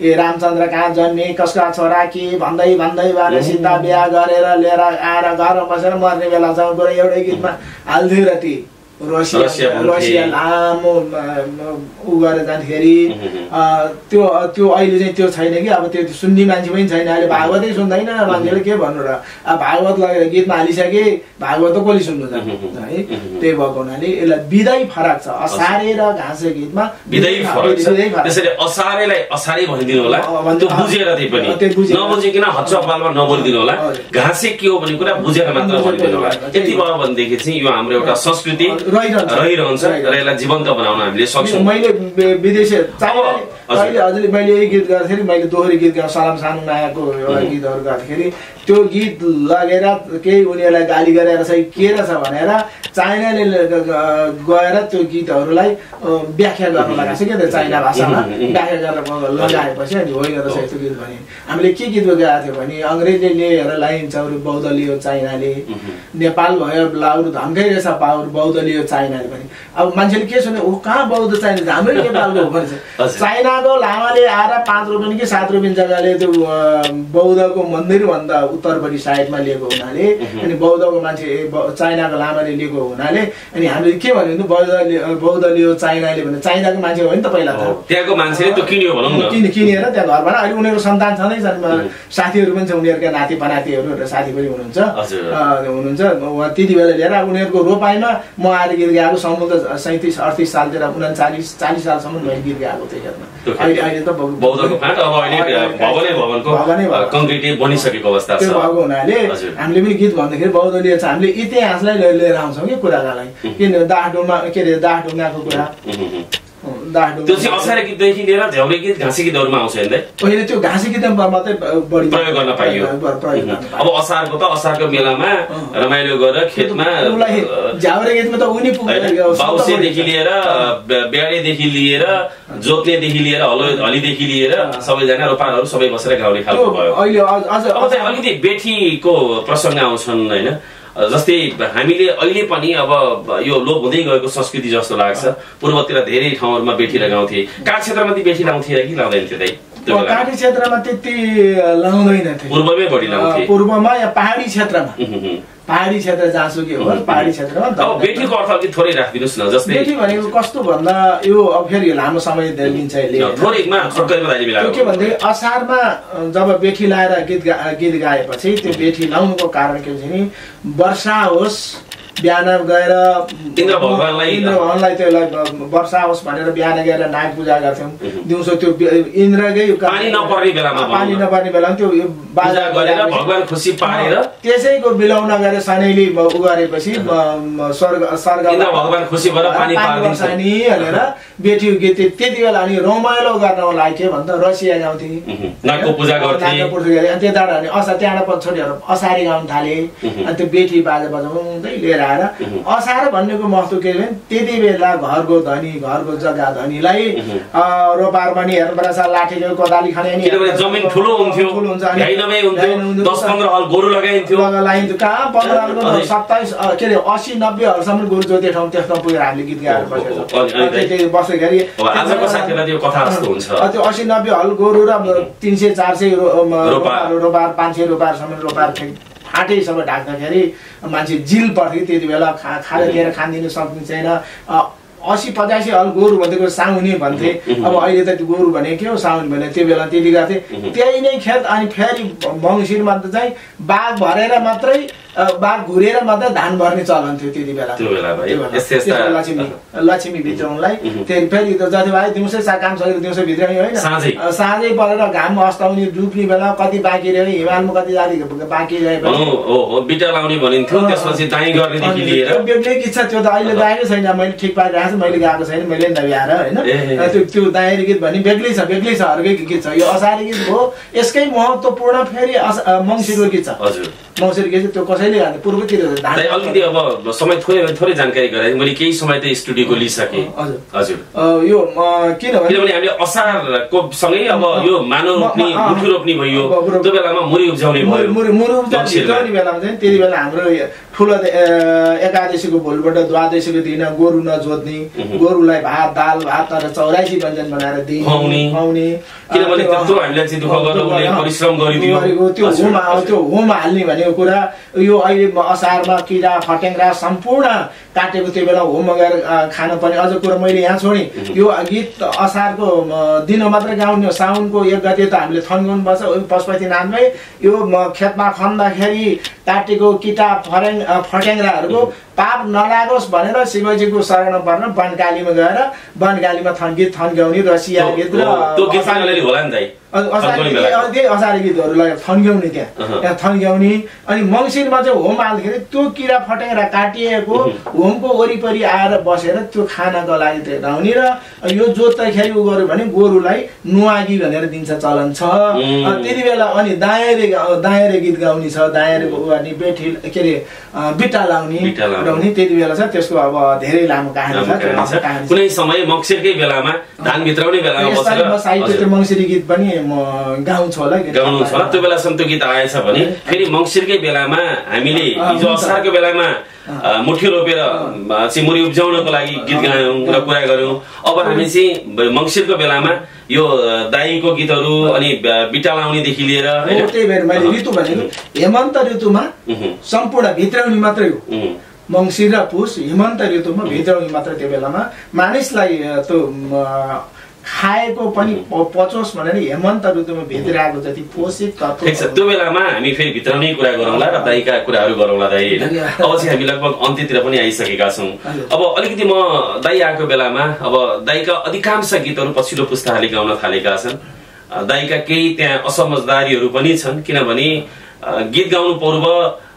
Speaker 1: ए रामचन्द्र कहाँ जन्मे कसका छोरा के भन्दै भने सीता बिहा गरेर लिएर आएर घरमा बसेर मर्ने बेला छ एउटै गीतमा हाल्थ्यो र ती रसिया लामो उ गरेर जान्दाखेरि त्यो अहिले चाहिँ त्यो छैन कि अब त्यो सुन्ने मान्छे पनि छैन अहिले भागवतै सुन्दैन मान्छेले के भन्नु र अब भागवत लगेर गीतमा हालिसके भागवत त कसले सुन्नु त है त्यही भएको हुनाले यसलाई विधै फरक छ असारे र घाँसे गीतमा
Speaker 2: विधै फरक छ त्यसैले असारेलाई असारे भनिदिनु होला त्यो बुझेर त्यही पनि नबुझिकन हच्चपालमा नबोलिदिनु होला घाँसे के हो भन्ने कुरा बुझेर मात्र भनिदिनु होला यति भयो भनेदेखि चाहिँ यो हाम्रो एउटा संस्कृति रहिरहन्छ र यसलाई जीवन्त बनाउन हामीले सक्छौँ
Speaker 1: मैले विदेशी अहिले हजुरले मैले यही गीत गर्दाखेरि मैले दोहोरी गीत गाउँ सलाम सानो मायाको एउटा गीतहरू गर्दाखेरि त्यो गीत लगेर केही उनीहरूलाई गाली गरेर चाहिँ के रहेछ भनेर चाइनाले गएर त्यो गीतहरूलाई व्याख्या गर्न लगाएको छ क्या त्यो चाइना भाषामा व्याख्या गरेर लगाएपछि अनि होइन रहेछ यस्तो गीत भने हामीले के गीत गाएको थियो भने अङ्ग्रेजले लिएर लाइन्छ अरू बौद्ध लियो चाइनाले नेपाल भयो लाउर धम्कै रहेछ पावर बौद्ध लियो चाइनाले पनि अब मान्छेले के सुन्यो कहाँ बौद्ध चाइना हाम्रै नेपालको हो भन्छ चाइनाको लामाले आएर 5 रुपियाँ कि 7 रुपियाँ जग्गाले त्यो बौद्धको मन्दिरभन्दा उत्तरपट्टि साइडमा लिएको हुनाले अनि बौद्धको मान्छे चाइनाको लामाले लिएको हुनाले अनि हामीले के भन्यो बौद्ध लियो चाइनाले भने चाइनाको मान्छे हो नि त पहिला त
Speaker 2: त्यहाँको मान्छेले त्यो किन्यो भनौँ न
Speaker 1: किनेर त्यहाँ घरमा अहिले उनीहरूको सन्तान छँदै छन् साथीहरू पनि छ उनीहरूका नाति पनातिहरू साथी पनि हुनुहुन्छ त्यति बेला लिएर उनीहरूको रोपाइमा म आएर गीत गाएको सम्बन्ध 37-38 सालतिर 39-40 सालसम्म मैले गीत गाएको थिएँ अहिले त
Speaker 2: बौद्धको फाँट अब अहिले भवनको कङ्क्रिट बनिसकेको अवस्था छ
Speaker 1: भएको हुनाले हामीले पनि गीत भन्दाखेरि बौद्ध लिएर हामीले इतिहासलाई लिएर आउँछौँ कि कुरालाई किन दाहढुङ्गाको कुरा
Speaker 2: त्यो चाहिँ असारे गीतदेखि लिएर झ्याउरे गीत घाँसे गीतहरूमा आउँछ हेर्दै
Speaker 1: अहिले त्यो घाँसे गीतमा मात्रै बढी
Speaker 2: प्रयोग गर्न पाइयो अब असारको त असारको मेलामा रमाइलो गरेर खेतमा
Speaker 1: झ्याउरे गीतमा त उनी
Speaker 2: बाउसेदेखि लिएर ब्याडेदेखि लिएर जोत्नेदेखि लिएर हलीदेखि लिएर सबैजना रोपारहरू सबै बसेर गाउने खालको भयो
Speaker 1: अहिले
Speaker 2: अब चाहिँ अलिकति बेठीको प्रसङ्ग आउँछन् होइन जस्तै हामीले अहिले पनि अब यो लोप हुँदै गएको संस्कृति जस्तो लाग्छ पूर्वतिर धेरै ठाउँहरूमा बेठी लगाउँथे काठ क्षेत्रमा ती बेठी लाउँथे कि लाउँदैन थियो
Speaker 1: काठी क्षेत्रमा त्यति लाउँदैन थियो
Speaker 2: पूर्वमै बढी लाउँथे
Speaker 1: पूर्वमा या पहाडी क्षेत्रमा पहाडी क्षेत्र जहाँसुकै हो पहाडी क्षेत्रमा
Speaker 2: अब बेठीको अर्थ अलिक थोरै राखिदिनुस् न जस्तै
Speaker 1: बेठी भनेको कस्तो भन्दा यो अब फेरि लामो समय लिन्छ
Speaker 2: थोरैमा
Speaker 1: के भन्दै असारमा जब बेठी लाएर गीत गाएपछि त्यो बेठी लाउनुको कारण के हुन्छ नि वर्षा होस् बिहान गएर
Speaker 2: इन्द्र भगवानलाई
Speaker 1: त्यसलाई वर्षा होस् भनेर बिहान गएर नाग पूजा गर्थ्यौँ दिउँसो त्यो इन्द्रकै
Speaker 2: पानी नपर्ने
Speaker 1: बेलामा त्यो बाजा गरेर
Speaker 2: भगवान खुसी पारेर
Speaker 1: त्यसैको बिलाउन गरे सनैली उ गरेपछि स्वर्ग
Speaker 2: इन्द्र भगवान खुसी भएर पानी पार्दिन्छ
Speaker 1: भनेर बेठी गीत त्यति बेला अनि रमाइलो गर्नको लागि के भन्छ रसिया गाउँथे
Speaker 2: नागको पूजा गर्थे
Speaker 1: त्यहाँबाट अनि त्यहाँबाट छोरीहरू असारी गाउन थाले अनि त्यो बेठी बाजा बजाउँदै लिएर असार भन्नेको महत्व के भने त्यति बेला घरको धनी घरको जग्गा धनीलाई रोपार पनि हेर्नुपर्छ लाठीको कोदाली खाने
Speaker 2: जमिन ठुलो हुन्थ्यो 10-15 हल गोरु लगाइन्थ्यो
Speaker 1: कहाँ 15 हल 27 के अरे 80-90 हलसम्म गोरु जोते ठाउँ त्यसमा पुगेर हामीले गीत गाएर बसेको त्यो 80-90 हल गोरु र 300-400 रोपार 500 रोपारसम्म रोपार फाटेसम्म ढाक्दाखेरि मान्छे जिल पर्थ्यो त्यति बेला खाएर खानिदिनु सकिँदैन 80-85 हल गोरु भनेको साउनी भन्थे अब अहिले त त्यो गोरु भने के हो साउनी भने त्यो बेला त्यति गर्थ्यो त्यही नै खेत अनि फेरि मङ्सिरमा त चाहिँ बाघ भरेर मात्रै बाघ घुरेर मात्रै धान भर्ने चलन थियो त्यति बेला लक्ष्मी भित्राउनलाई त्यही फेरि त जति भाइ दिउँसै काम सकेर दिउँसो भित्राउने होइन साँझै परेर घाम अस्ताउने डुब्ने बेला कति बाँकी रह्यो हिमालमा कति जाति बाँकी
Speaker 2: बिटा लाउने भनिन्थ्यो त्यसपछि दाइँ गर्नेदेखि लिएर
Speaker 1: बेग्लै इच्छा त्यो त अहिले गएको छैन मैले ठिक पारिरहेको छन्, मैले गाएको छैन, मैले नभ्याएर होइन। त्यो दायरी गीत भन्ने बेग्लै छ अर्कै गीत छ। यो असारे गीत हो, यसकै महत्त्वपूर्ण फेरि मङ्सिरको गीत छ। मङ्सिर गीत त्यो कसैले गाउँदैन, पूर्वतिर
Speaker 2: अलिकति अब समय थोरै जानकारी गराए। मैले केही समय त स्टुडियोको लिइसकेँ। हजुर
Speaker 1: यो किनभने
Speaker 2: हामीले असारको सँगै अब यो मानव रोप्ने मुठु रोप्ने भयो, त्यो बेलामा मुरी उब्जाउने भयो।
Speaker 1: मुरी उब्जाउने बेलामा चाहिँ त्यति बेला हाम्रो ठुलो एकादशीको भोलिपल्ट द्वादशीको दिन गोरु नजोत्ने, गोरुलाई भात दाल भात तर 84 व्यञ्जन बनाएर खुवाउने।
Speaker 2: किनभने त्यत्रो हामीलाई चाहिँ दुःख गरेर परिश्रम गरिदियो।
Speaker 1: त्यो होम हाल्ने भनेको कुरा यो अहिले असारमा किरा फट्याङ्ग्रा सम्पूर्ण काटेको त्यो बेला होम गएर खानु पर्ने। अझ कुरा मैले यहाँ छोडेँ, यो गीत असारको दिन मात्र गाउने हो। साउनको 1 गते त हामीले थन्गाउनु पर्छ। पशुपति नाथमै यो खेतमा खन्दाखेरि काटेको किटा फट्याङ्ग्राहरूको पाप नलागोस् भनेर शिवजीको शरण पर्न वनकालीमा गएर वनकालीमा गीत थन्गाउने, रसिया गीत र असारे गीतहरूलाई थन्गाउने त्यहाँ थन्गाउने। अनि मङ्सिरमा चाहिँ होम हाल्दाखेरि त्यो किरा फट्याङ्ग्रा काटिएको होमको वरिपरि आएर बसेर त्यो खानको लागि तेर्नाउने र यो जोत्दाखेरि उ गर्यो भने गोरुलाई नुहागी भनेर दिन्छ चलन छ त्यति बेला। अनि दायरे गीत गाउने छ, दायरेको अनि बेठी के अरे बिटा लाउने त्यति बेला छ। त्यसको अब धेरै लामो कहानी छ।
Speaker 2: कुनै समय मङ्सिरकै बेलामा धान भित्राउने बेलामा बसेर
Speaker 1: साहित्य मङ्सिरी गीत पनि म गाउँछु होला।
Speaker 2: त्यो बेलासम्म त्यो गीत आएछ भने फेरि मङ्सिरकै बेलामा हामीले हिजो असारको बेलामा मुठी रोपेर चाहिँ मुरी उब्जाउनको लागि गीत गायौँ र कुरा गऱ्यौँ। अब हामी चाहिँ मङ्सिरको बेलामा यो दाईको गीतहरू अनि बिटा लाउनेदेखि लिएर
Speaker 1: त्यही भएर मैले ऋतु भनेको हेमन्त ऋतुमा सम्पूर्ण भित्राउने मात्रै हो। मङ्सिर र पुस हेमन्त ऋतुमा भित्राउने मात्र। त्यो बेलामा मानिसलाई त्यो खाएको पनि पचोस् भनेर हेमन्त ऋतुमा भित्रिरहेको जति पोषित तत्त्व
Speaker 2: छ। त्यो बेलामा हामी फेरि भित्राउने कुरा गरौँला र दाइका कुराहरू गरौँला दाइ। अब चाहिँ हामी लगभग अन्त्यतिर पनि आइसकेका छौँ। अब अलिकति म दाइ आएको बेलामा अब दाइका अधिकांश गीतहरू पछिल्लो पुस्ताहरूले गाउन थालेका छन्। दाइका केही त्यहाँ असमझदारीहरू पनि छन्, किनभने गीत गाउनु पूर्व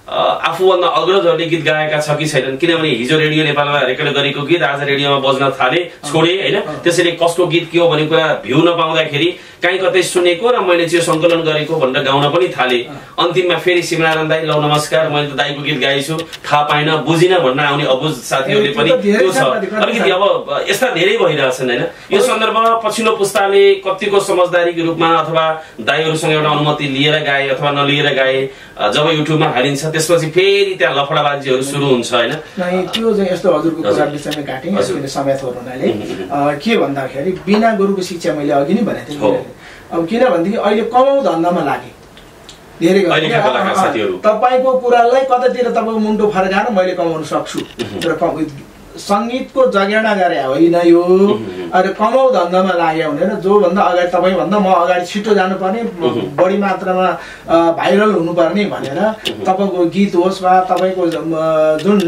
Speaker 2: आफूभन्दा अग्रजहरूले गीत गाएका छ कि छैनन्। किनभने हिजो रेडियो नेपालमा रेकर्ड गरेको गीत आज रेडियोमा बज्न थाले छोडे होइन। त्यसैले कसको गीत के हो भन्ने कुरा भ्यू नपाउँदाखेरि कहीँ कतै सुनेको र मैले चाहिँ सङ्कलन गरेको भनेर गाउन पनि थाले। अन्तिममा फेरि शिवनारायण दाई लौ नमस्कार, मैले त दाईको गीत गाएछु, थाहा पाइन बुझिन भन्न आउने अबुझ साथीहरूले पनि त्यो छ। अलिकति अब यस्ता धेरै भइरहेछन् होइन। यो सन्दर्भमा पछिल्लो पुस्ताले कतिको समझदारीको रूपमा अथवा दाईहरूसँग एउटा अनुमति लिएर गाए अथवा नलिएर गाए जब युट्युबमा हालिन्छ त्यसपछि फेरि त्यहाँ लफडाबाजीहरू सुरु हुन्छ होइन।
Speaker 1: त्यो चाहिँ यस्तो हजुरको कुरा विषयमा काटेँ यसको समय थोर हुनाले के भन्दाखेरि बिना गुरुको शिक्षा मैले अघि नै भनेको थिएँ। अब किनभनेदेखि अहिले कमाउ धन्दामा लागे धेरै तपाईँको कुरालाई कतातिर तपाईँको मुन्टो फर्काएर मैले कमाउन सक्छु तर सङ्गीतको जगेर्ना गरे होइन। यो अरे कमाउ धन्दामा लाग्यो भनेर जोभन्दा अगाडि तपाईँभन्दा म अगाडि छिटो जानुपर्ने, बढी मात्रामा भाइरल हुनुपर्ने भनेर तपाईँको गीत होस् वा तपाईँको जुन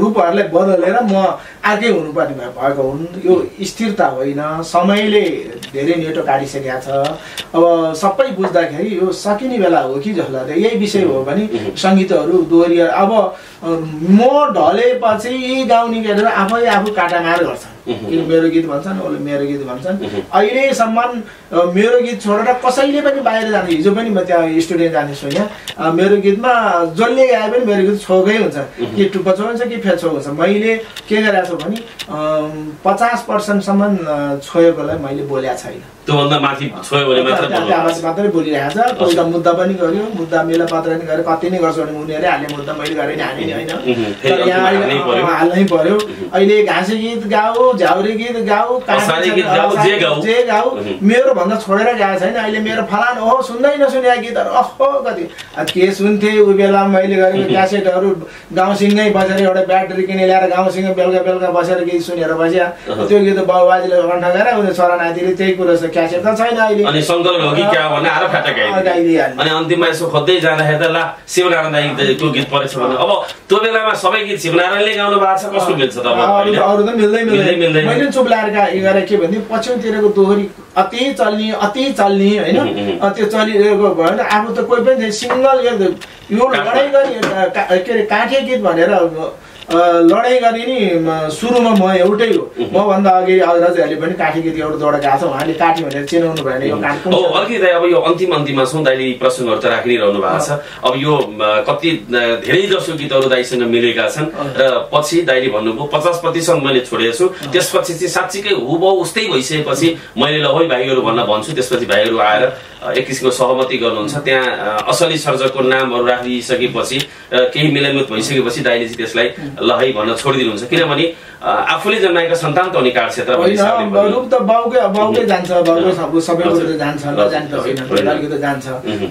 Speaker 1: रूपहरूलाई बदलेर म अर्कै हुनुपर्ने भएको हुन्। यो स्थिरता होइन, समयले धेरै नेटो काटिसकेका छ। अब सबै बुझ्दाखेरि यो सकिने बेला हो कि जस्तो लाग्छ। यही विषय हो भने सङ्गीतहरू दोहोरिएर अब म ढलेपछि गाउने गरेर आफू काटामार गर्छन्। मेरो गीत भन्छन्, उसले मेरो गीत भन्छन्। अहिलेसम्म मेरो गीत छोडेर कसैले पनि बाहिर जाने, हिजो पनि म त्यहाँ स्टुडियो जाने छु यहाँ, मेरो गीतमा जसले गाए पनि मेरो गीत छोकै हुन्छ, कि टुप्पो छो हुन्छ कि फेछो हुन्छ। मैले के गरेको छु भने 50% छोएकोलाई मैले बोलेको छैन।
Speaker 2: त्योभन्दा माथि छोयो भने
Speaker 1: मात्रै बोलिरहेको छ। कोही त मुद्दा पनि गर्यो, मुद्दा मेला पत्र पनि गर्यो, कति नै गर्छु भने उनीहरूले हाल्ने मुद्दा मैले गरेँ नि हाने नि होइन। तर यहाँ हाल्नै पर्यो। अहिले घाँसे गीत गाऊ, झ्याउरे गीत गाऊ, जे गाऊ, मेरो भन्दा छोडेर गएको छैन। अहिले मेरो फलान ओहो सुन्दै नसुनेका गीतहरू अहो कति के सुन्थे उ बेला मैले गरेको क्यासेटहरू गाउँसँगै बसेर एउटा ब्याट्री किने ल्याएर गाउँसँगै बेलुका बसेर गीत सुनेर बस्या। त्यो गीत बाबुबाजेले कण्ठ गरेर उनीहरू छोरा नातिले त्यही कुरो छ। क्यासेट त छैन अहिले,
Speaker 2: अनि सङ्कलन हो कि क्या भन्ने आएर फ्याटा गाइदियो। अनि अन्तिममा यसो खोज्दै जाँदाखेरि त ला शिवनारायण दाईको गीत परेछ भने अब त्यो बेलामा सबै गीत शिवनारायणले गाउनु भएको छ, कसको मिल्छ त?
Speaker 1: अरू त मिल्दैन। मैले चुप लाएर गरेर के भने पछिल्लोतिरको दोहोरी अति चल्ने होइन, त्यो चलिरहेको भयो भने आफू त कोही पनि सिङ्गल यो लडाइँ गरी के अरे काठे गीत भनेर लडाइँ गर्ने नि सुरुमा म एउटै हो। मभन्दा अघि अग्रजहरूले पनि काठी गीत एउटा दौड गएको छ, उहाँले काठी भनेर चिनाउनु भएन। यो काठ
Speaker 2: अलिकति अब यो अन्तिममा छौँ, दाइले प्रश्नहरू त राखि नै रहनु भएको छ। अब यो कति धेरै जसो गीतहरू दाइसँग मिलेका छन् र पछि दाइले भन्नुभयो 50% मैले छोडेको छु, त्यसपछि चाहिँ साँच्चीकै हुबहु उस्तै भइसकेपछि मैले ल है भाइहरू भन्छु, त्यसपछि भाइहरू आएर एक किसिमको सहमति गर्नुहुन्छ। त्यहाँ असली सर्जकको नामहरू राखिसकेपछि केही मिलनमित भइसकेपछि दाइले चाहिँ त्यसलाई ल है भन्न छोडिदिनुहुन्छ, किनभने आफूले जन्माएका सन्तान त अनि काठ क्षेत्र
Speaker 1: रूप त बाउकै जान्छ, बाउकै सबै कुरो जान्छ, नजान्छ जान्छ।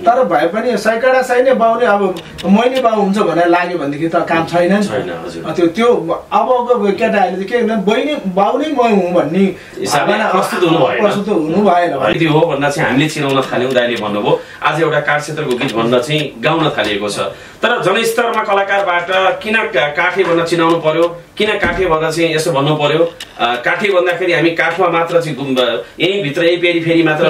Speaker 1: तर भए पनि सैकडा सैन्य बाउ नै अब मै नै बाउ हुन्छ भनेर लाग्यो भनेदेखि त काम छैन नि। त्यो अबको केटाहरूले चाहिँ के बहिनी बाउ नै म हुँ भन्ने
Speaker 2: प्रस्तुत
Speaker 1: हुनु भएन।
Speaker 2: त्यो हो भन्दा चाहिँ हामीले चिनाउन थाल्यौँ। दाइले भन्नुभयो आज एउटा काठ क्षेत्रको गीत भन्न चाहिँ गाउन थालिएको छ। तर जनस्तरमा कलाकारबाट किन काठे भन्न चिनाउनु पर्यो, किन काठे भन्दा चाहिँ यसो भन्नु पर्यो? काठे भन्दाखेरि हामी काठमा मात्र चाहिँ यही भित्र यही पेरिफेरी मात्र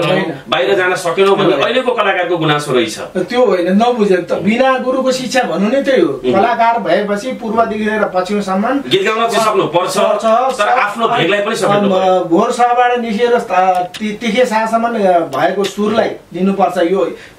Speaker 2: बाहिर जान सकेनौँ भन्ने अहिलेको कलाकारको गुनासो रहेछ।
Speaker 1: त्यो होइन, नबुझे त बिना गुरुको शिक्षा भन्नु नै त्यही हो। कलाकार भएपछि पूर्वदेखि लिएर पश्चिमसम्म
Speaker 2: गीत गाउन चाहिँ सक्नु पर्छ, तर आफ्नो भेगलाई पनि सक्नु पर्छ।
Speaker 1: भोर सहबाट निस्किएर तिखे साहसम्म भएको सुरलाई दिनुपर्छ।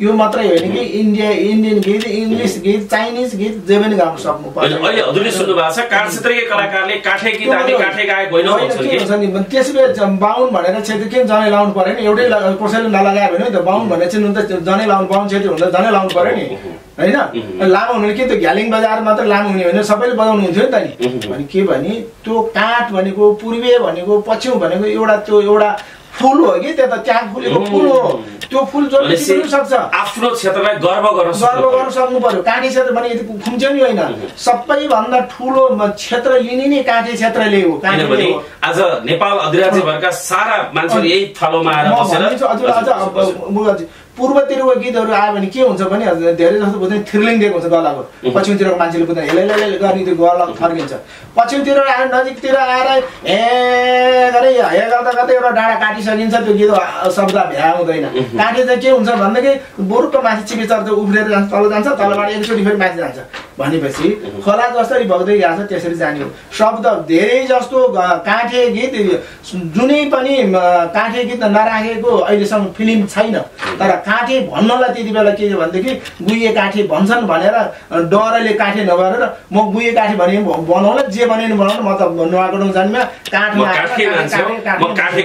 Speaker 1: यो मात्रै होइन कि इन्डियन गीत, इङ्ग्लिस गीत, चाइनिज गीत जे पनि गाउन सक्नु पर्छ।
Speaker 2: अहिले हजुरले सुन्नु भएको छ काठ क्षेत्रकै कलाकारले काठे गीत हामी काठे गाएको होइन भन्छन् कि
Speaker 1: त्यसले बाहुन भनेर चाहिँ किन जनै लाउनु पर्यो नि? एउटै कसैले नलगायो भने त बाहुन भनेर चाहिँ जनै लाउनु, बाहुन क्षेत्री हुँदा जनै लाउनु पर्यो नि होइन? लामो हुने कि त्यो घ्यालिङ बजार मात्र लामो हुने होइन, सबैले बजाउनु हुन्थ्यो नि त नि। अनि के भने त्यो काठ भनेको पूर्वे भनेको पश्चिम भनेको एउटा फुल हो कि त्यो त त्यहाँ फुलेको फुल हो। त्यो फुल जसले टिप्न सक्छ,
Speaker 2: आफ्नो क्षेत्रलाई गर्व गर्न
Speaker 1: सक्नु पर्यो। काठी क्षेत्र भने यति खुम्च्यो नि होइन, सबैभन्दा ठुलो क्षेत्र लिने नै काठी क्षेत्रले हो।
Speaker 2: किनभने आज नेपाल अधिराज्यभरका सारा मान्छेहरू यही थलोमा आएर बसेर
Speaker 1: पूर्वतिरको गीतहरू आयो भने के हुन्छ भने धेरै जस्तो बुझ्ने थ्रिलिङ दिएको हुन्छ गलाको। पश्चिमतिरको मान्छेले बुझ्दा हेले गर्ने त्यो गला थर्किन्छ। पश्चिमतिर आएर नजिकतिर आएर गरे हे गर्दा गर्दै एउटा डाँडा काटिसकिन्छ, त्यो गीत शब्द भ्याउँदैन। काटे चाहिँ के हुन्छ भन्दाखेरि बोरुको माथि चिपिचर चाहिँ उफ्रेर जान्छ, तल जान्छ, तलबाट एकचोटि फेरि माथि जान्छ भनेपछि खोला जसरी बग्दै गएको छ त्यसरी जाने हो। शब्द धेरै जस्तो काठे गीत, जुनै पनि काठे गीत नराखेको अहिलेसम्म फिल्म छैन। तर काठे भन्नलाई त्यति बेला के भनेदेखि गुइए काठे भन्छन् भनेर डरले काठे नभएर म गुइए काठे भने बनाउला, जे भने बनाउनु, म त नुहागुडुङ जान्दिनँ, काठमा काठे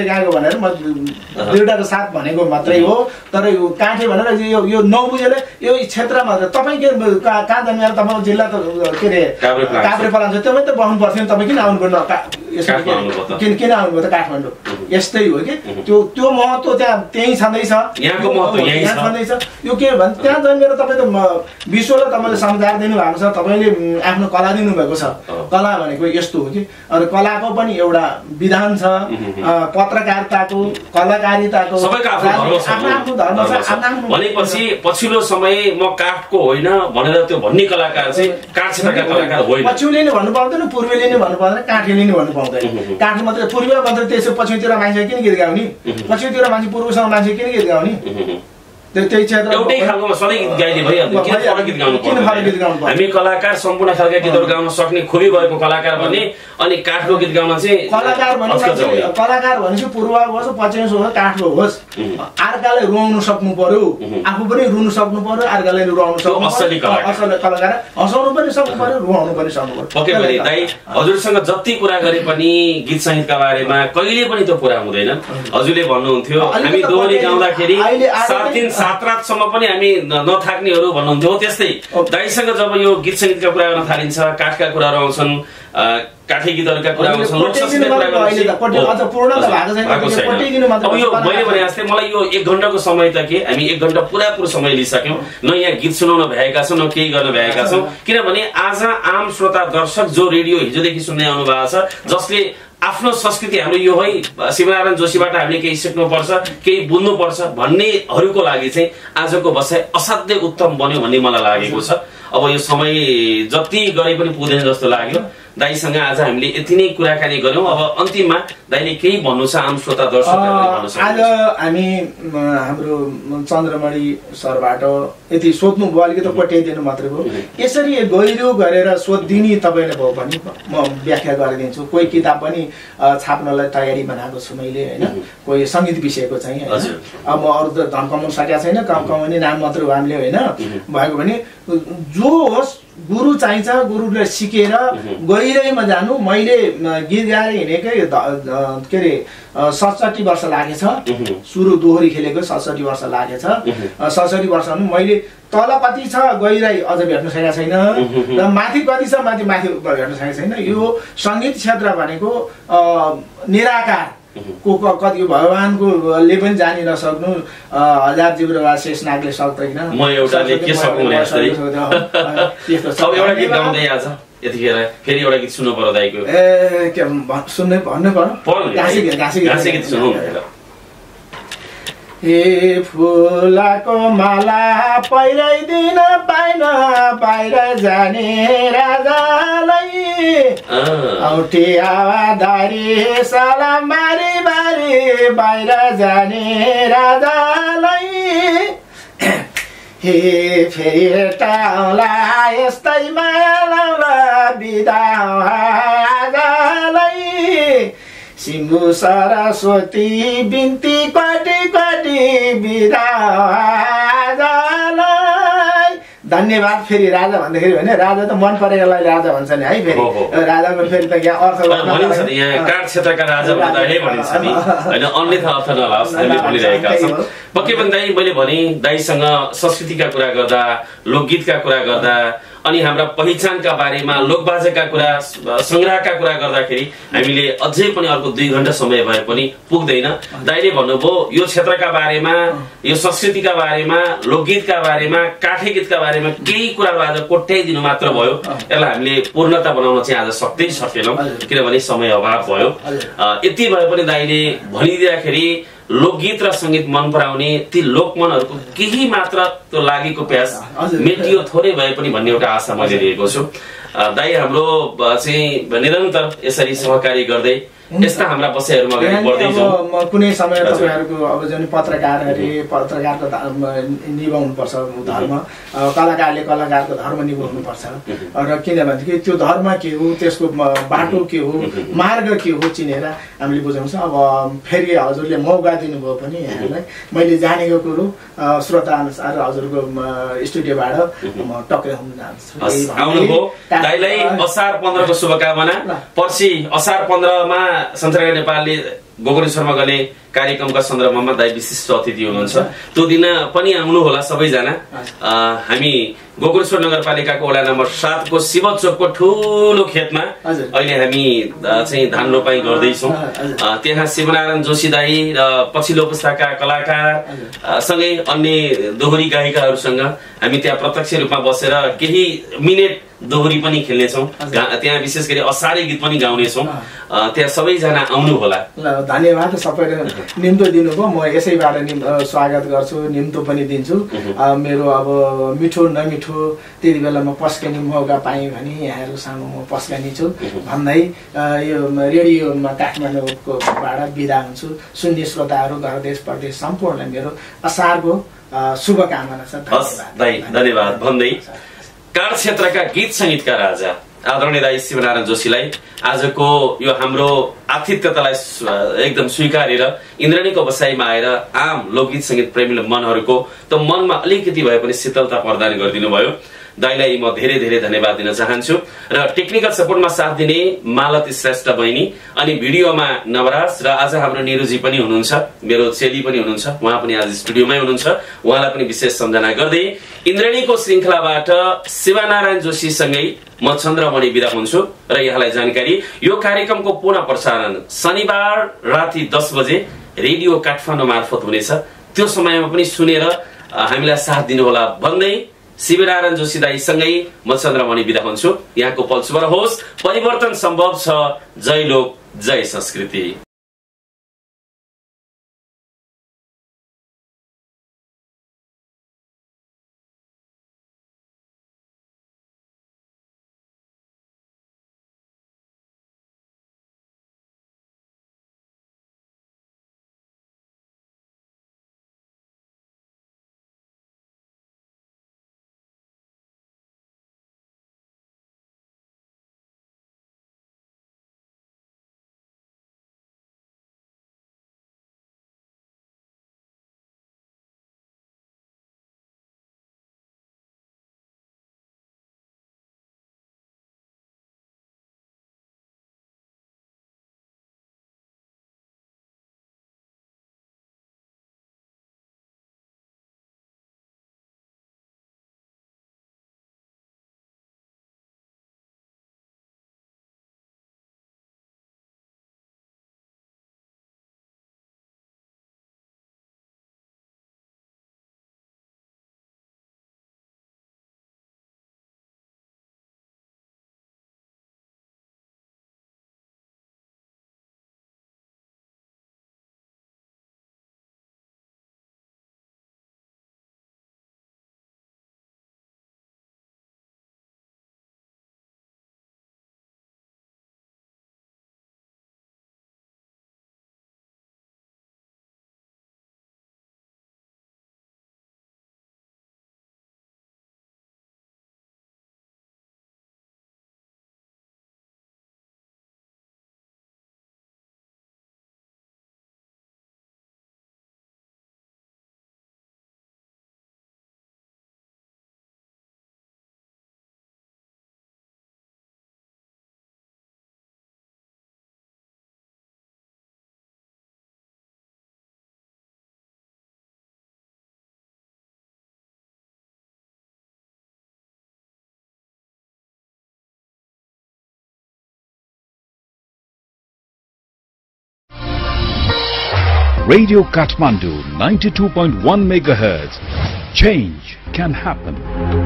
Speaker 1: गाएको भनेर म दुईवटाको साथ भनेको मात्रै हो। तर यो काठे भनेर यो नबुझेर यो क्षेत्रमा तपाईँ कहाँ जन्मेर तपाईँको जिल्ला त के अरे काभ्रे पलान्छ, तपाईँ त बस्नु पर्थ्यो नि, तपाईँ किन आउनुभयो किन आउनुभयो त काठमाडौँ? यस्तै हो कि त्यो महत्त्व त्यहीँ छँदैछ, छँदैछ। यो के भन्छ त्यहाँ जन्मेर तपाईँ त विश्वलाई तपाईँले संस्कार दिनुभएको छ, तपाईँले आफ्नो कला दिनुभएको छ। कला भनेको यस्तो हो कि अनि कलाको पनि एउटा विधान छ, पत्रकारिताको, कलाकारिताको आफ्नो धर्म छ।
Speaker 2: भनेपछि पछिल्लो समय म काठको होइन भनेर त्यो भन्ने कलाकार चाहिँ काठ क्षेत्रका कलाकार होइन।
Speaker 1: पछिल्ले नै भन्नु पाउँदैन, पूर्वेले नै भन्नु पाउँदैन, काठले नै भन्नु पाउँदैन। काठ मात्रै पूर्व मात्रै त्यसो पछितिर मान्छे किन गीत गाउने? पछितिर मान्छे पूर्वसँग मान्छे किन गीत गाउने? त्यही क्षेत्र
Speaker 2: एउटै खालको सधैँ गीत गाइदिए भइहाल्थ्यो, किन फरक गीत गाउनु पर्छ? हामी कलाकार सम्पूर्ण खालका गीतहरू गाउन सक्ने खुबी भएको कलाकार भने अनि काठको गीत गाउन चाहिँ
Speaker 1: कलाकार भनेपछि पूर्व होस् पश्चिम होस् काठको होस्, अर्कालाई रुवाउनु सक्नु पर्यो, आफू पनि रुनु सक्नु पर्यो, अर्कालाई रुवाउनु सक्नु पर्यो। असली कलाकार हँसाउनु पनि सक्नु पर्यो, रुवाउनु पनि सक्नु पर्यो।
Speaker 2: पक्कै पनि दाइ हजुरसँग जति कुरा गरे पनि गीत सङ्गीतका बारेमा कहिले पनि त्यो पुरा हुँदैन। हजुरले भन्नुहुन्थ्यो हामी दोहोरी गाउँदाखेरि 7 दिन 7 रातसम्म पनि हामी नथाक्नेहरू भन्नुहुन्थ्यो। त्यस्तै दाइसँग जब यो गीत सङ्गीतका कुरा गर्न थालिन्छ, काठका कुराहरू आउँछन्, काठी गीतहरूका कुरा आउँछन्, लोकसङ्गीतका कुरा अब यो मैले भने जस्तै मलाई यो 1 घण्टाको समय त के हामी 1 घण्टा पुरापुर समय लिइसक्यौँ, न यहाँ गीत सुनाउन भएका छौँ, न केही गर्न भएका छौँ। किनभने आज आम श्रोता दर्शक जो रेडियो हिजोदेखि सुन्दै आउनु भएको छ, जसले आफ्नो संस्कृति हाम्रो यो है शिवनारायण जोशीबाट हामीले केही सिक्नुपर्छ, केही बुझ्नुपर्छ भन्नेहरूको लागि चाहिँ आजको बसाइ असाध्यै उत्तम बन्यो भन्ने मलाई लागेको छ। अब यो समय जति गरे पनि पुग्दैन जस्तो लाग्यो। दाइसँग आज हामीले यति नै कुराकानी गर्यौं। अब अन्तिममा दाइले केही भन्नु छ आम श्रोता दर्शकहरूले भन्नु छ?
Speaker 1: आज हामी हाम्रो चन्द्रमणि सरबाट यति सोध्नु भयो, अलिकति कोट्याइदिनु मात्रै भयो। यसरी गहिरो गरेर सोधिदिने तपाईँले भयो भने म व्याख्या गरिदिन्छु। कोही किताब पनि छाप्नलाई तयारी बनाएको छु मैले होइन, कोही सङ्गीत विषयको चाहिँ होइन। अब म अरू त धन कमाउनु सकेको छैन, कमाउने नाम मात्रै हो हामीले होइन। भएको भने जो होस् गुरु चाहिन्छ, गुरुले सिकेर गहिरैमा जानु। मैले गीत गाएर हिँडेकै के अरे 67 वर्ष लागेछ। सुरु दोहोरी खेलेको 67 वर्ष लागेछ। 67 वर्ष मैले तल कति छ गहिराई अझ भेट्न सकेको छैन, र माथि कति छ माथि भेट्न सकेको छैन। यो सङ्गीत क्षेत्र भनेको निराकार को कति भगवानकोले पनि जानि नसक्नु, हजार जिब्रोवा शेषनागले सक्दैन।
Speaker 2: म एउटाले के सकौँ भने जस्तै अब एउटा गीत गाउँदै आज यतिखेर फेरि एउटा गीत सुन्नु पर्यो दाइको।
Speaker 1: के सुन्नै भन्नु पर्यो? घाँसी गीत सुनौ। हे फुलको माला पहिराइदिन पाइन बाहिर जाने राजालाई, औठी हावादारी सलाम बारी बारी बाहिर जाने राजालाई। हे फेरि टाउला यस्तै माया लाउला बिदा आजलाई, सिङ्गु सरस्वती बिन्ती कटी कटी बिदा आजलाई। धन्यवाद। फेरि राजा भन्दाखेरि भने राजा त मन परेकोलाई राजा भन्छ नि है। फेरि राजाको फेरि त यहाँ अर्थ
Speaker 2: भनिन्छ नि, यहाँ काठ क्षेत्रका राजा भन्दाखेरि भनिन्छ नि होइन, अन्यथा अर्थ नलाओस् हामीले भनिरहेका छौँ। पक्कै पनि दाइ मैले भने दाइसँग संस्कृतिका कुरा गर्दा, लोकगीतका कुरा गर्दा, अनि हाम्रा पहिचानका बारेमा, लोकबाजाका कुरा, संग्रहका कुरा गर्दाखेरि हामीले अझै पनि अर्को 2 घण्टा समय भए पनि पुग्दैन। दाइले भन्नुभयो यो क्षेत्रका बारेमा, यो संस्कृतिका बारेमा, लोकगीतका बारेमा, काठे गीतका बारेमा केही कुराहरू आज कोट्याइदिनु मात्र भयो। यसलाई हामीले पूर्णता बनाउन चाहिँ आज सक्दै सकेनौँ, किनभने समय अभाव भयो। यति भए पनि दाइले भनिदिँदाखेरि लोकगीत र संगीत मन पराउने ती लोकमनहरूको केही मात्र त्यो लागेको प्यास मेटियो थोरै भए पनि भन्ने एउटा आशा मैले लिएको छु। दाइ हाम्रो चाहिँ निरन्तर यसरी सहकारी गर्दै यस्ता हाम्रा बसाइहरूमा अगाडि बढ्दै जाउँ।
Speaker 1: कुनै समय तपाईँहरूको अब जुन पत्रकारको निभाउनुपर्छ धर्म, कलाकारले कलाकारको धर्म निभाउनुपर्छ। र किनभनेदेखि त्यो धर्म के हो, त्यसको बाटो के हो, मार्ग के हो चिनेर हामीले बुझाउँछ। अब फेरि हजुरले मौका दिनुभयो पनि यहाँलाई, मैले जानेको कुरो श्रोता अनुसार हजुरको स्टुडियोबाट म टक्कै हुन जान्छु।
Speaker 2: आउनुभयो दाइलाई असार 15 को शुभकामना। पर्सि असार 15 मा संसारका नेपालले गोकर्णेश्वरमा गर्ने कार्यक्रमका सन्दर्भमा दाइ विशिष्ट अतिथि हुनुहुन्छ। त्यो दिन पनि आउनु होला सबैजना। हामी गोकर्णेश्वर नगरपालिकाको वडा नम्बर 7 को शिव चोकको ठूलो खेतमा अहिले हामी चाहिँ धान रोपाई गर्दैछौँ। त्यहाँ शिवनारायण जोशी दाई र पछिल्लो पुस्ताका कलाकार सँगै अन्य दोहोरी गायिकाहरूसँग हामी त्यहाँ प्रत्यक्ष रूपमा बसेर केही मिनेट दोहोरी पनि खेल्नेछौँ। त्यहाँ विशेष गरी असारे गीत पनि गाउनेछौँ। त्यहाँ सबैजना आउनु होला।
Speaker 1: धन्यवाद। सबैले निम्तो दिनुभयो, म यसैबाट स्वागत गर्छु, निम्तो पनि दिन्छु। मेरो अब मिठो नमिठो त्यति बेला म पस्कने मौका पाएँ भने यहाँहरू सामु म पस्कने छु भन्दै यो रेडियोमा काठमाडौँकोबाट बिदा हुन्छु। सुन्ने श्रोताहरू घर देश परदेश सम्पूर्णलाई मेरो असारको शुभकामना छ।
Speaker 2: धन्यवाद भन्दै काठ क्षेत्रका गीत संगीतका राजा आदरणीय दाइ शिवनारायण जोशीलाई आजको यो हाम्रो आतिथ्यतालाई एकदम स्वीकारेर इन्द्रणीको बसाइमा आएर आम लोकगीत संगीत प्रेमी मनहरूको त मनमा अलिकति भए पनि शीतलता प्रदान गरिदिनु भयो। दाइलाई म धेरै धेरै धन्यवाद दिन चाहन्छु। र टेक्निकल सपोर्टमा साथ दिने मालती श्रेष्ठ बहिनी, अनि भिडियोमा नवराज, र आज हाम्रो निरुजी पनि हुनुहुन्छ, मेरो चेली पनि हुनुहुन्छ, उहाँ पनि आज स्टुडियोमै हुनुहुन्छ। उहाँलाई पनि विशेष सम्झना गर्दै इन्द्रणीको श्रृङ्खलाबाट शिवनारायण जोशी सँगै म चन्द्रमणि बिदा हुन्छु। र यहाँलाई जानकारी, यो कार्यक्रमको पुनः प्रसारण शनिबार राति 10 बजे रेडियो काठमाडौँ मार्फत हुनेछ। त्यो समयमा पनि सुनेर हामीलाई साथ दिनुहोला भन्दै शिवनारायण जोशी दाई सँगै म चन्द्रमणि बिदा हुन्छु। यहाँको पल शुभ रहोस्, परिवर्तन सम्भव छ। जय लोक जय संस्कृति।
Speaker 3: Radio Kathmandu 92.1 MHz. Change can happen.